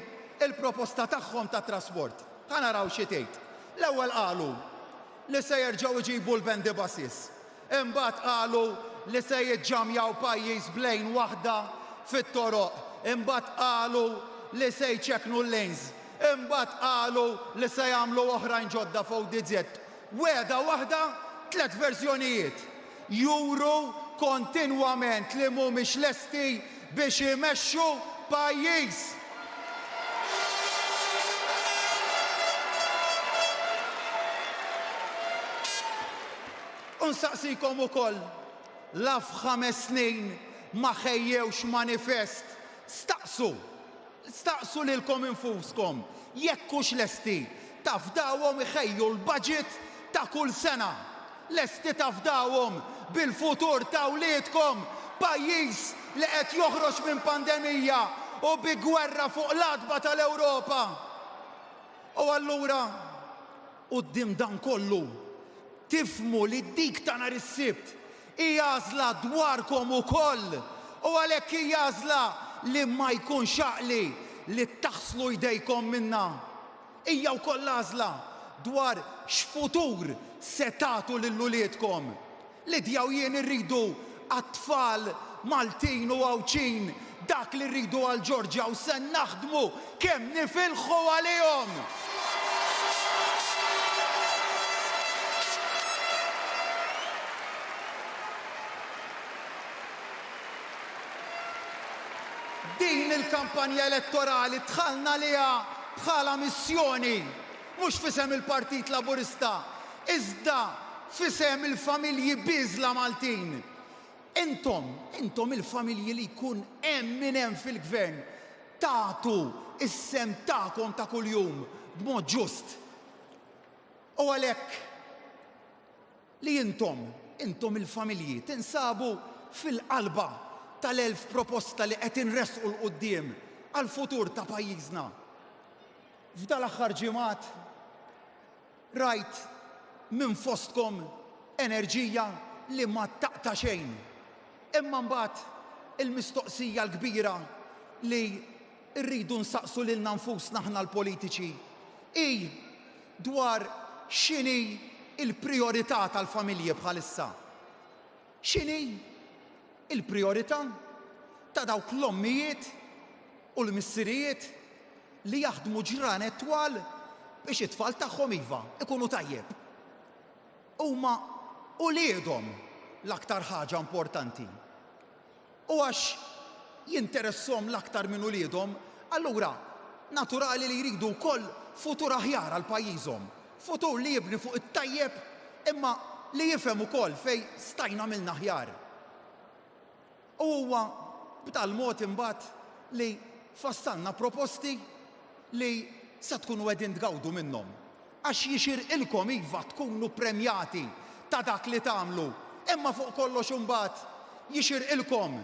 il-proposta tagħhom tat-trasport. Ħa naraw xi tgħid. L-ewwel qalu li se jerġgħu jġibu l-bendy buses. Imbagħad qalu li se jiġġamjaw pajjiż b'lane waħda fit-toroq. Imbagħad qalu li se jċekknu l-lanes. Imbagħad qalu li se jagħmlu oħrajn ġodda f'ODZ. Wegħda waħda, tlett verżjonijiet. Juru kontinwament li mhumiex lesti biex imexxu pajjiż. U nsaqsikom ukoll, la f'ħames snin ma ħejjewx manifest, staqsu, staqsu lilkom infuskom jekk hux lesti tafdawhom iħejju l-budget ta' kull sena. Lesti tafdawhom bil-futur ta' wliedkom, pajjiż li qed joħroġ minn pandemija u bi gwerra fuq l-għatba tal-Ewropa. U allura, Quddiem dan kollu, tifhmu li dik ta' nhar is-Sibt hi għażla dwarkom ukoll, u għalhekk hi għażla li ma jkunx għaqli li taħslu jdejkom minnha. Hija wkoll għażla dwar x'futur se tagħtu lil uliedkom. Lydia u jien irridu għat-tfal Maltin u Għawdxin dak li rridu għal Georgia u se naħdmu kemm nifilħu għalihom! Din il-kampanja elettorali dħalna għaliha bħala missjoni, mhux f'isem il-Partit Laburista, iżda f'isem il-familji bieżla Maltin. Intom, intom il-familji li jkun hemm min hemm fil-Gvern, tagħtu s-sehem tagħkom ta' kuljum b'mod ġust. U għalhekk li intom, intom il-familji, tinsabu fil-qalba tal-1000 proposta li qed inressqu 'l quddiem għall-futur ta' pajjiżna. F'dal-aħħar ġimgħat, Rajt minn fostkom enerġija li ma taqta' xejn. Imma mbagħad il-mistoqsija l-kbira li rridu nsaqsu lilna nfusna aħna l-politiċi hi dwar x'inhi l-prijorità tal-familji bħalissa. X'inhi l-prijorità ta' dawk l-ommijiet u l-missirijiet li jaħdmu ġranet twal biex it-tfal tagħhom iva, ikunu tajjeb. Huma uliedhom l-aktar ħaġa importanti. U għax jinteresshom l-aktar minn uliedhom, allura naturali li jridu wkoll futur aħjar għal pajjiżhom. Futur li jibni fuq it-tajjeb imma li jifhem ukoll fejn stajna għamilna aħjar. U huwa b'dal-mod imbagħad li fassalna proposti li se tkunu qegħdin tgawdu minnhom. Għax jixirqilkom iva tkunu ppremjati ta' dak li tagħmlu, imma fuq kollox imbagħad jixirqilkom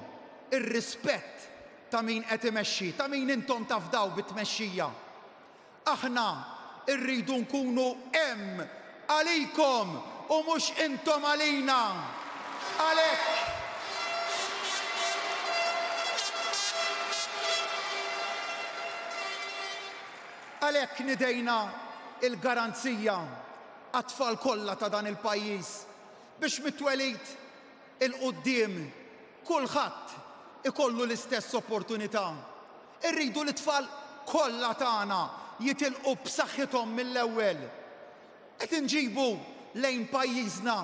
ir-rispett ta' min qed imexxi, ta' min intom tafdaw bit-tmexxija. Aħna rridu nkunu hemm għalikom u mhux intom għalina. Għalhekk. Għalhekk nidejna l-garanzija għat-tfal kollha ta' dan il-pajjiż biex mit-twelid 'il quddiem kulħadd ikollu l-istess opportunità. Irridu li t-tfal kollha tagħna jitilqu b'saħħithom mill-ewwel. Qed inġibu lejn pajjiżna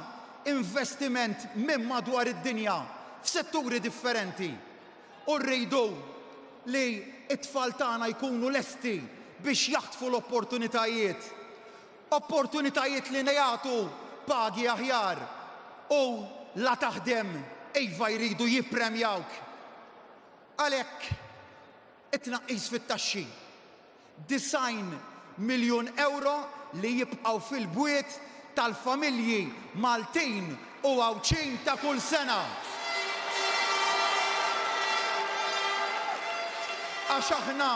investiment minn madwar id-dinja f'setturi differenti u rridu li t-tfal tagħna jkunu lesti biex jaħtfu l-opportunitajiet. Opportunitajiet li jagħtu pagi aħjar u la taħdem iva jridu jippremjawk. Għalhekk, it-tnaqqis fit-taxxi, 90 miljun ewro li jibqgħu fil-bwiet tal-familji Maltin u Għawdxin ta' kull sena. Għax aħna,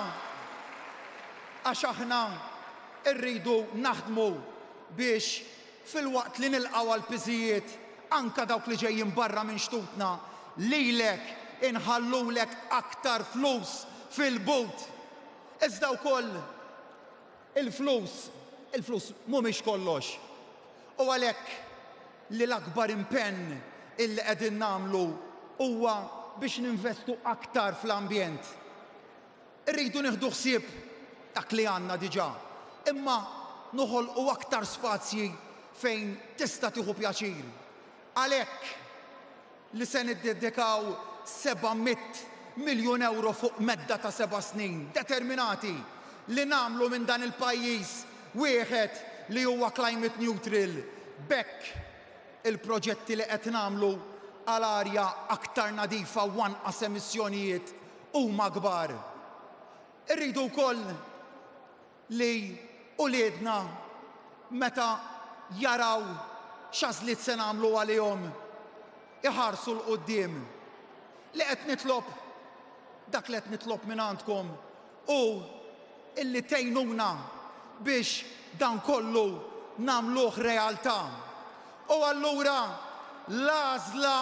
għax aħna rridu naħdmu biex Filwaqt li nilqgħu għall-piżijiet anke dawk li ġejjin barra minn xtutna, lilek inħallulek aktar flus fil-but. Iżda wkoll il-flus, il-flus mhumiex kollox. U għalhekk li l-akbar impenn illi qegħdin nagħmlu huwa biex ninvestu aktar fl-ambjent. Irridu nieħdu ħsieb dak li għandna diġà, imma noħolqu aktar spazji fejn tista' tieħu pjaċir. Għalhekk li se niddedikaw 700 miljun ewro fuq medda ta' seba' snin, determinati li nagħmlu minn dan il-pajjiż wieħed li huwa climate neutral. B'hekk il-proġetti li qed nagħmlu għal arja aktar nadifa u anqas emissjonijiet huma kbar. Irridu wkoll li uliedna meta jaraw x'għażliet se nagħmlu għalihom iħarsu 'l quddiem. Li qed nitlob, dak li qed nitlob mingħandkom hu illi tgħinuna biex dan kollu nagħmluh realtà. U allura l-għażla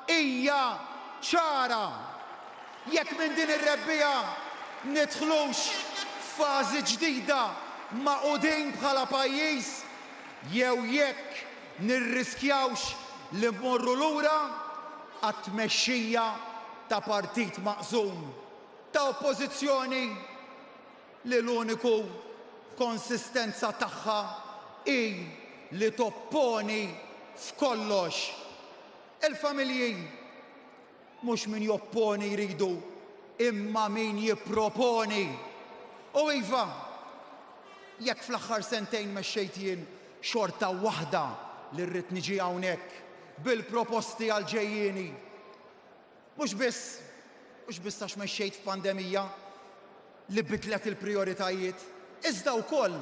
hija ċara. Jekk minn din ir-rebbiegħa nidħlux f'fażi ġdida magħqudin bħala pajjiż jew jekk nirriskjawx li mmorru lura għat-tmexxija ta' partit maqsum, ta' oppożizzjoni li l-uniku konsistenza tagħha hi li topponi f'kollox. Il-familji mhux min jopponi jridu imma min jipproponi. U iva, jekk fl-aħħar sentejn mexxejt jien xorta waħda li rrid niġi hawnhekk bil-proposti għall-ġejjieni. Mhux biss, mhux biss għax mexxejt f'pandemija li bidlet il-prijoritajiet, iżda wkoll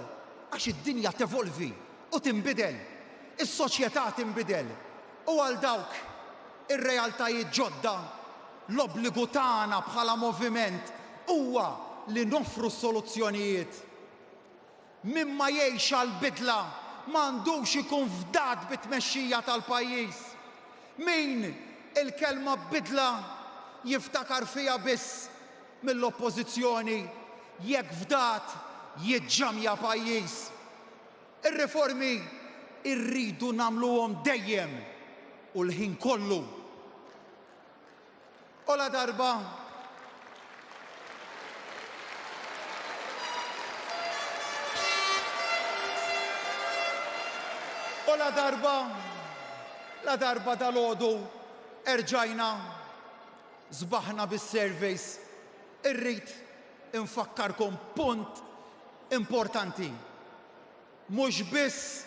għax id-dinja tevolvi u tinbidel, is-soċjetà tinbidel u għal dawk ir-realtajiet ġodda l-obbligu tagħna bħala moviment huwa li noffru s-soluzzjonijiet. Min ma jgħix għall-bidla ma għandux ikun fdat bit-tmexxija tal-pajjiż. Min il-kelma bidla jiftakar fiha biss mill-Oppożizzjoni jekk fdat jiġġamja pajjiż. Ir-riformi rridu nagħmluhom dejjem u l-ħin kollu. U ladarba U ladarba ladarba dalgħodu erġajna sbaħna bis-surveys, irrid infakkarkom punt importanti. Mhux biss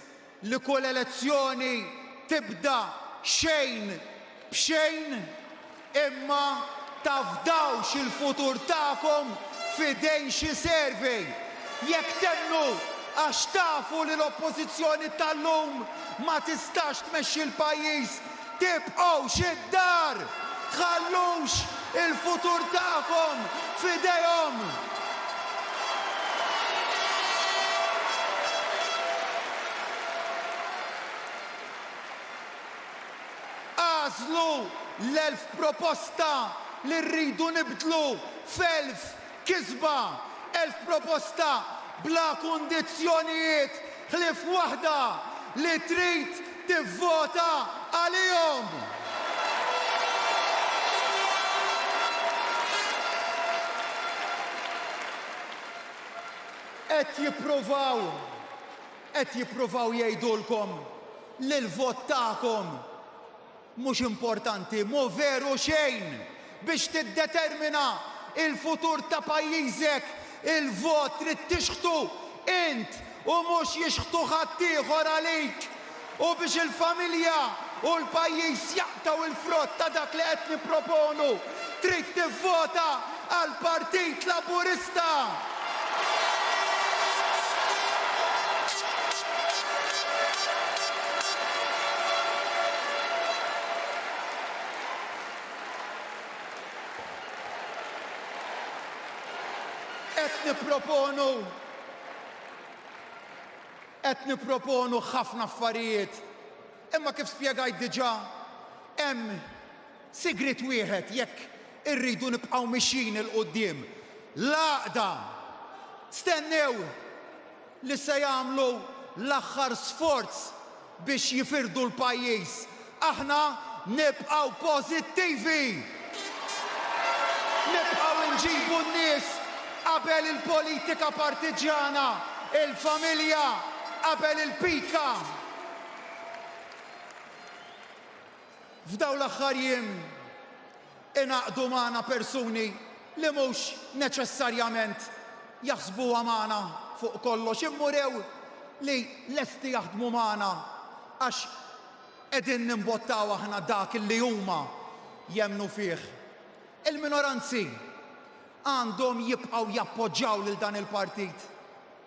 li kull elezzjoni tibda xejn b'xejn, imma tafdawx il-futur tagħkom f'idejn xi survey. Jekk temmnu għax tafu li l-Oppożizzjoni tal-lum ma tistax tmexxi l-pajjiż, Tibqgħux id-dar! Tħallux il-futur tagħkom f'idejhom! Agħżlu l-1000 proposta li rridu nibdlu f'elf Kisba, 1000 proposta bla kundizzjonijiet ħlief waħda, li trid tivvota għalihom. Qed jippruvaw, qed jippruvaw jgħidulkom li l-vot tagħkom Mhux importanti, mhu veru xejn! Biex tiddetermina il-futur ta' pajjiżek, il-vot trid tixħtu int u mhux jixħtu ħaddieħor għalik! U biex il-familja u l-pajjiż jaqtgħu l-frott ta' dak li qed nipproponu, trid tivvota għall-Partit Laburista! Qed nipproponu qed nipproponu ħafna affarijiet, imma kif spjegajt diġà hemm Sigriet wieħed, jekk irridu nibqgħu mixjin 'il quddiem. L-għaqda! Stennew li se jagħmlu l-aħħar sforz biex jifirdu l-pajjiż. Aħna nibqgħu pożittivi! Nibqgħu nġibu n-nies qabel il-politika partiġġjana, il-familja qabel il-pika. F'dawn l-aħħar jiem ingħaqdu magħna persuni li mhux neċessarjament jaħsbuha magħna fuq kollox imma urew li lesti jaħdmu magħna għax qegħdin nimbottaw aħna dak li huma jemmnu fih. Il-minoranzi għandhom jibqgħu jappoġġjaw lil dan il-partit.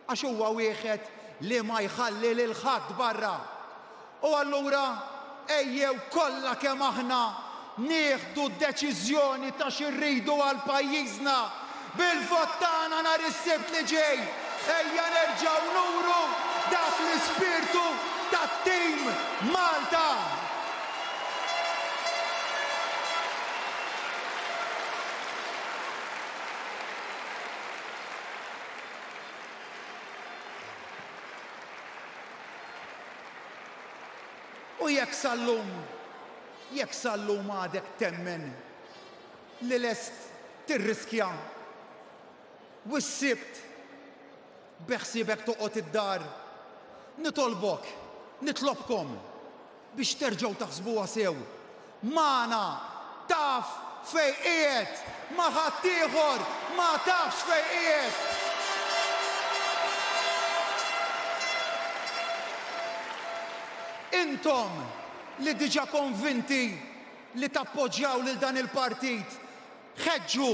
Għax huwa wieħed li ma jħalli lil ħadd barra. U allura ejjew kollha kemm aħna nieħdu deċiżjoni ta' xi rridu għal pajjiżna bil-vot tagħna nhar is-Sibt li ġej. Ejja nerġgħu nuru dak l-ispirtu tat-Team Malta. U jekk sal-lum, jekk sal-lum għadek temmen li lest tirriskja u s-Sibt beħsiebek toqgħod id-dar, nitolbok, nitlobkom biex terġgħu taħsbuha sew. Magħna taf fejn qiegħed, ma' ħaddieħor ma tafx fejn qiegħed. Intom li diġà konvinti li tappoġġjaw lil dan il-partit, ħeġġu,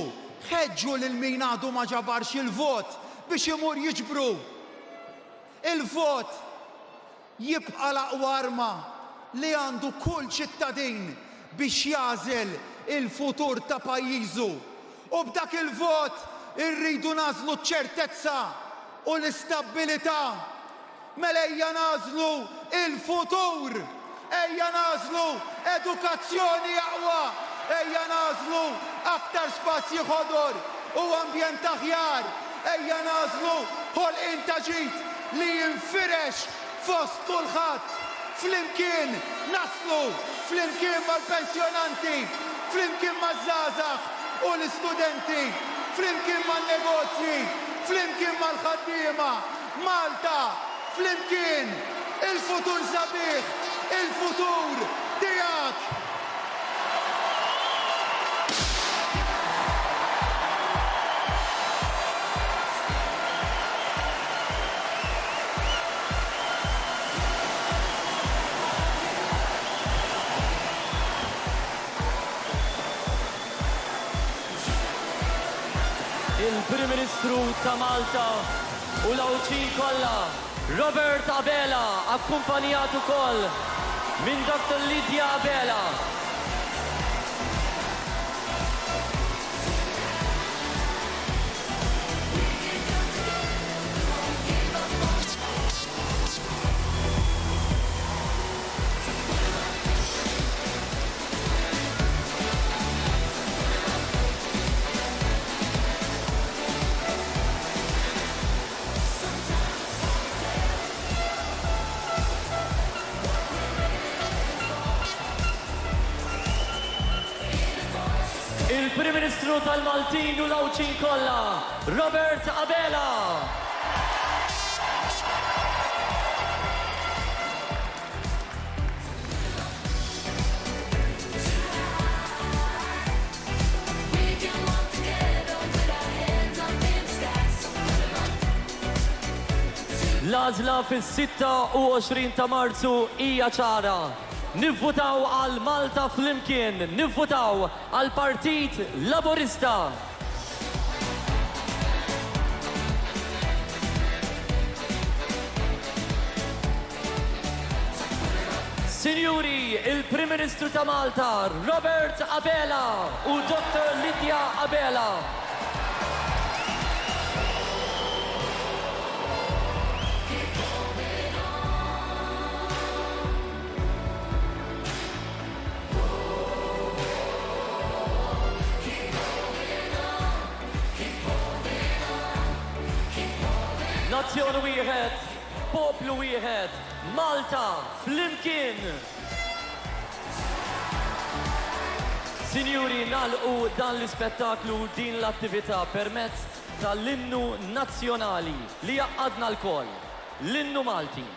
ħeġġu lil min għadu ma ġabarx il-vot biex imur jiġbru. Il-vot Jibqa' l-aqwa arma li għandu kull ċittadin biex jagħżel il-futur ta' pajjiżu. U b'dak il-vot irridu nagħżlu ċ-ċertezza u l-istabbilità. Mela ejja nagħżlu l-futur! Ejja nagħżlu edukazzjoni aqwa! Ejja nagħżlu aktar spazji ħodor u ambjent aħjar! Ejja nagħżlu ħolqien ta' ġid li jinfirex fost kulħadd! Flimkien naslu! Flimkien mal-pensjonanti! Flimkien maż-żgħażagħ u l-istudenti! Flimkien man-negozji! Flimkien mal-ħaddiema! Malta! Flimkien! Il-futur sabiħ! Il-futur tiegħek! Il-Prim Ministru ta' Malta u l-Għawdxin kollha, Robert Abela, akkumpanjat ukoll minn Dr. Lydia Abela. Il-Prim Ministru tal-Maltin u l-Għawdxin kollha, Robert Abela. L-għażla fis-26 ta' Marzu hija ċara. Nivvutaw għal Malta Flimkien, nivvutaw għall-Partit Laburista! Sinjuri, il-Prim Ministru ta' Malta, Robert Abela u Dottor Lydia Abela. Nazzjon wieħed, poplu wieħed, Malta flimkien! Sinjuri, nagħlqu dan l-ispettaklu u din l-attività permezz tal-innu nazzjonali li jgħaqqadna lkoll, l-Innu Malti.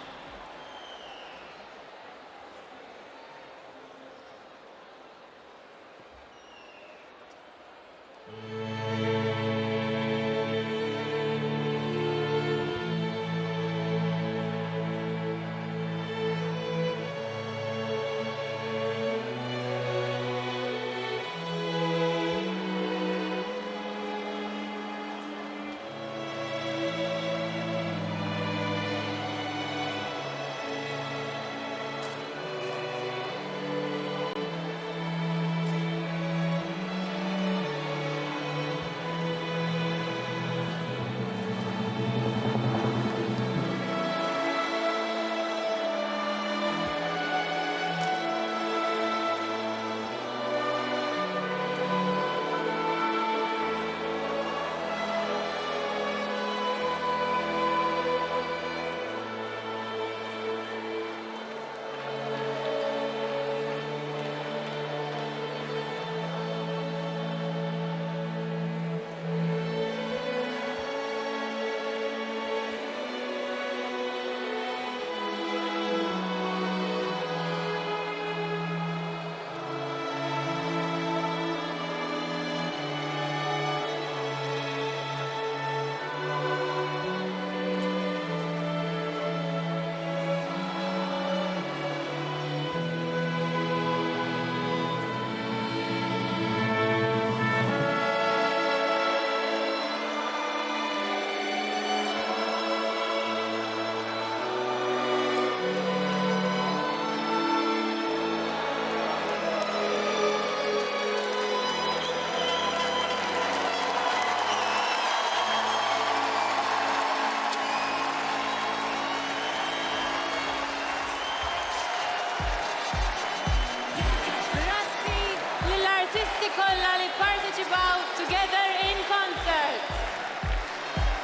Grazzi lill-artisti kollha li pparteċipaw f'Together in Concert.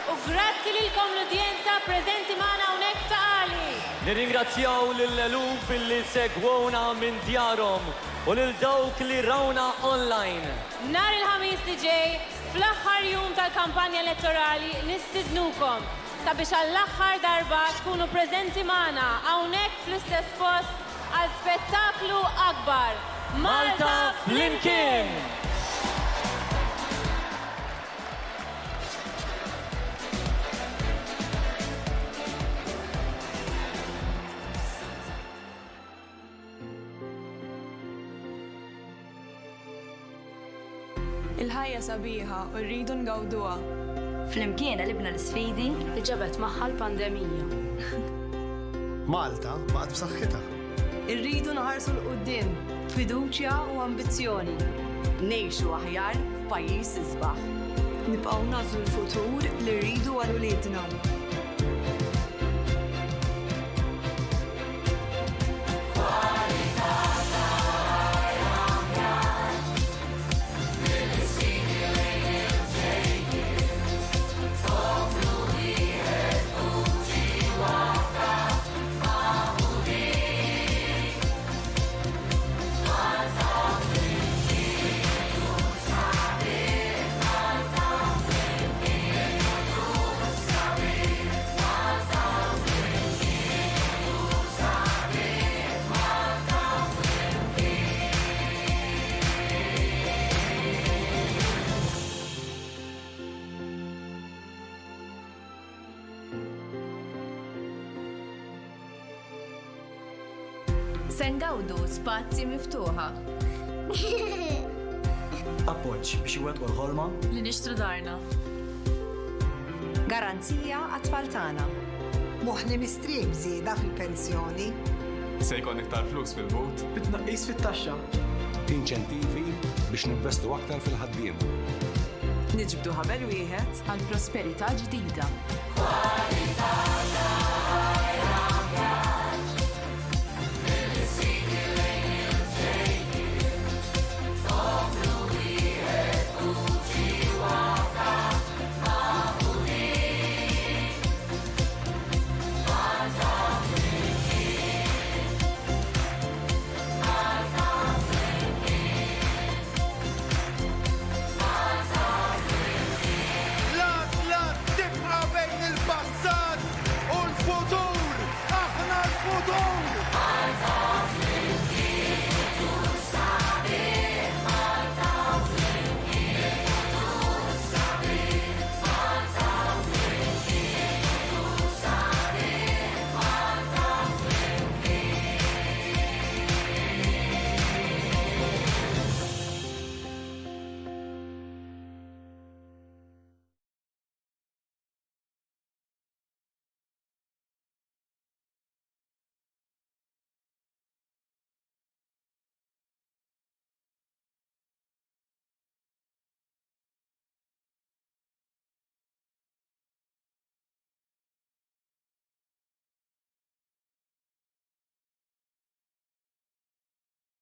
U grazzi lilkom l-udjenza preżenti magħna hawnhekk f'Ta' Qali. Nirringrazzjaw lill-eluf li segwewna minn djarhom u lil dawk li rawna online. Nhar il-Ħamis li ġej, fl-aħħar jum tal-kampanja elettorali, nistidnukom sabiex għall-aħħar darba tkunu preżenti magħna hawnhekk fl-istess post għal spettaklu akbar, Malta Flimkien! Il-ħajja sabiħa u rridu ngawduha. Flimkien għelibna l-isfidi li ġabet magħha l-pandemija. Malta baqgħet b'saħħitha. Irridu nħarsu 'l quddiem b'fiduċja u ambizzjoni. Ngħixu aħjar f'pajjiż isbaħ. Nibqgħu nagħżlu l-futur li rridu għal uliedna. Se ngawdu spazji miftuħa. Appoġġ biex iwettqu l-ħolma. Li nixtru darna. Garanzija għat-tfal tagħna. Moħħni mistrieħ b'żieda fil-pensjoni. Se jkollna iktar flus fil-but. Bi tnaqqis fit-taxxa. Inċentivi biex ninvestu aktar fil-ħaddiema. Niġbdu ħabel wieħed għal prosperità ġdida. Kwalità.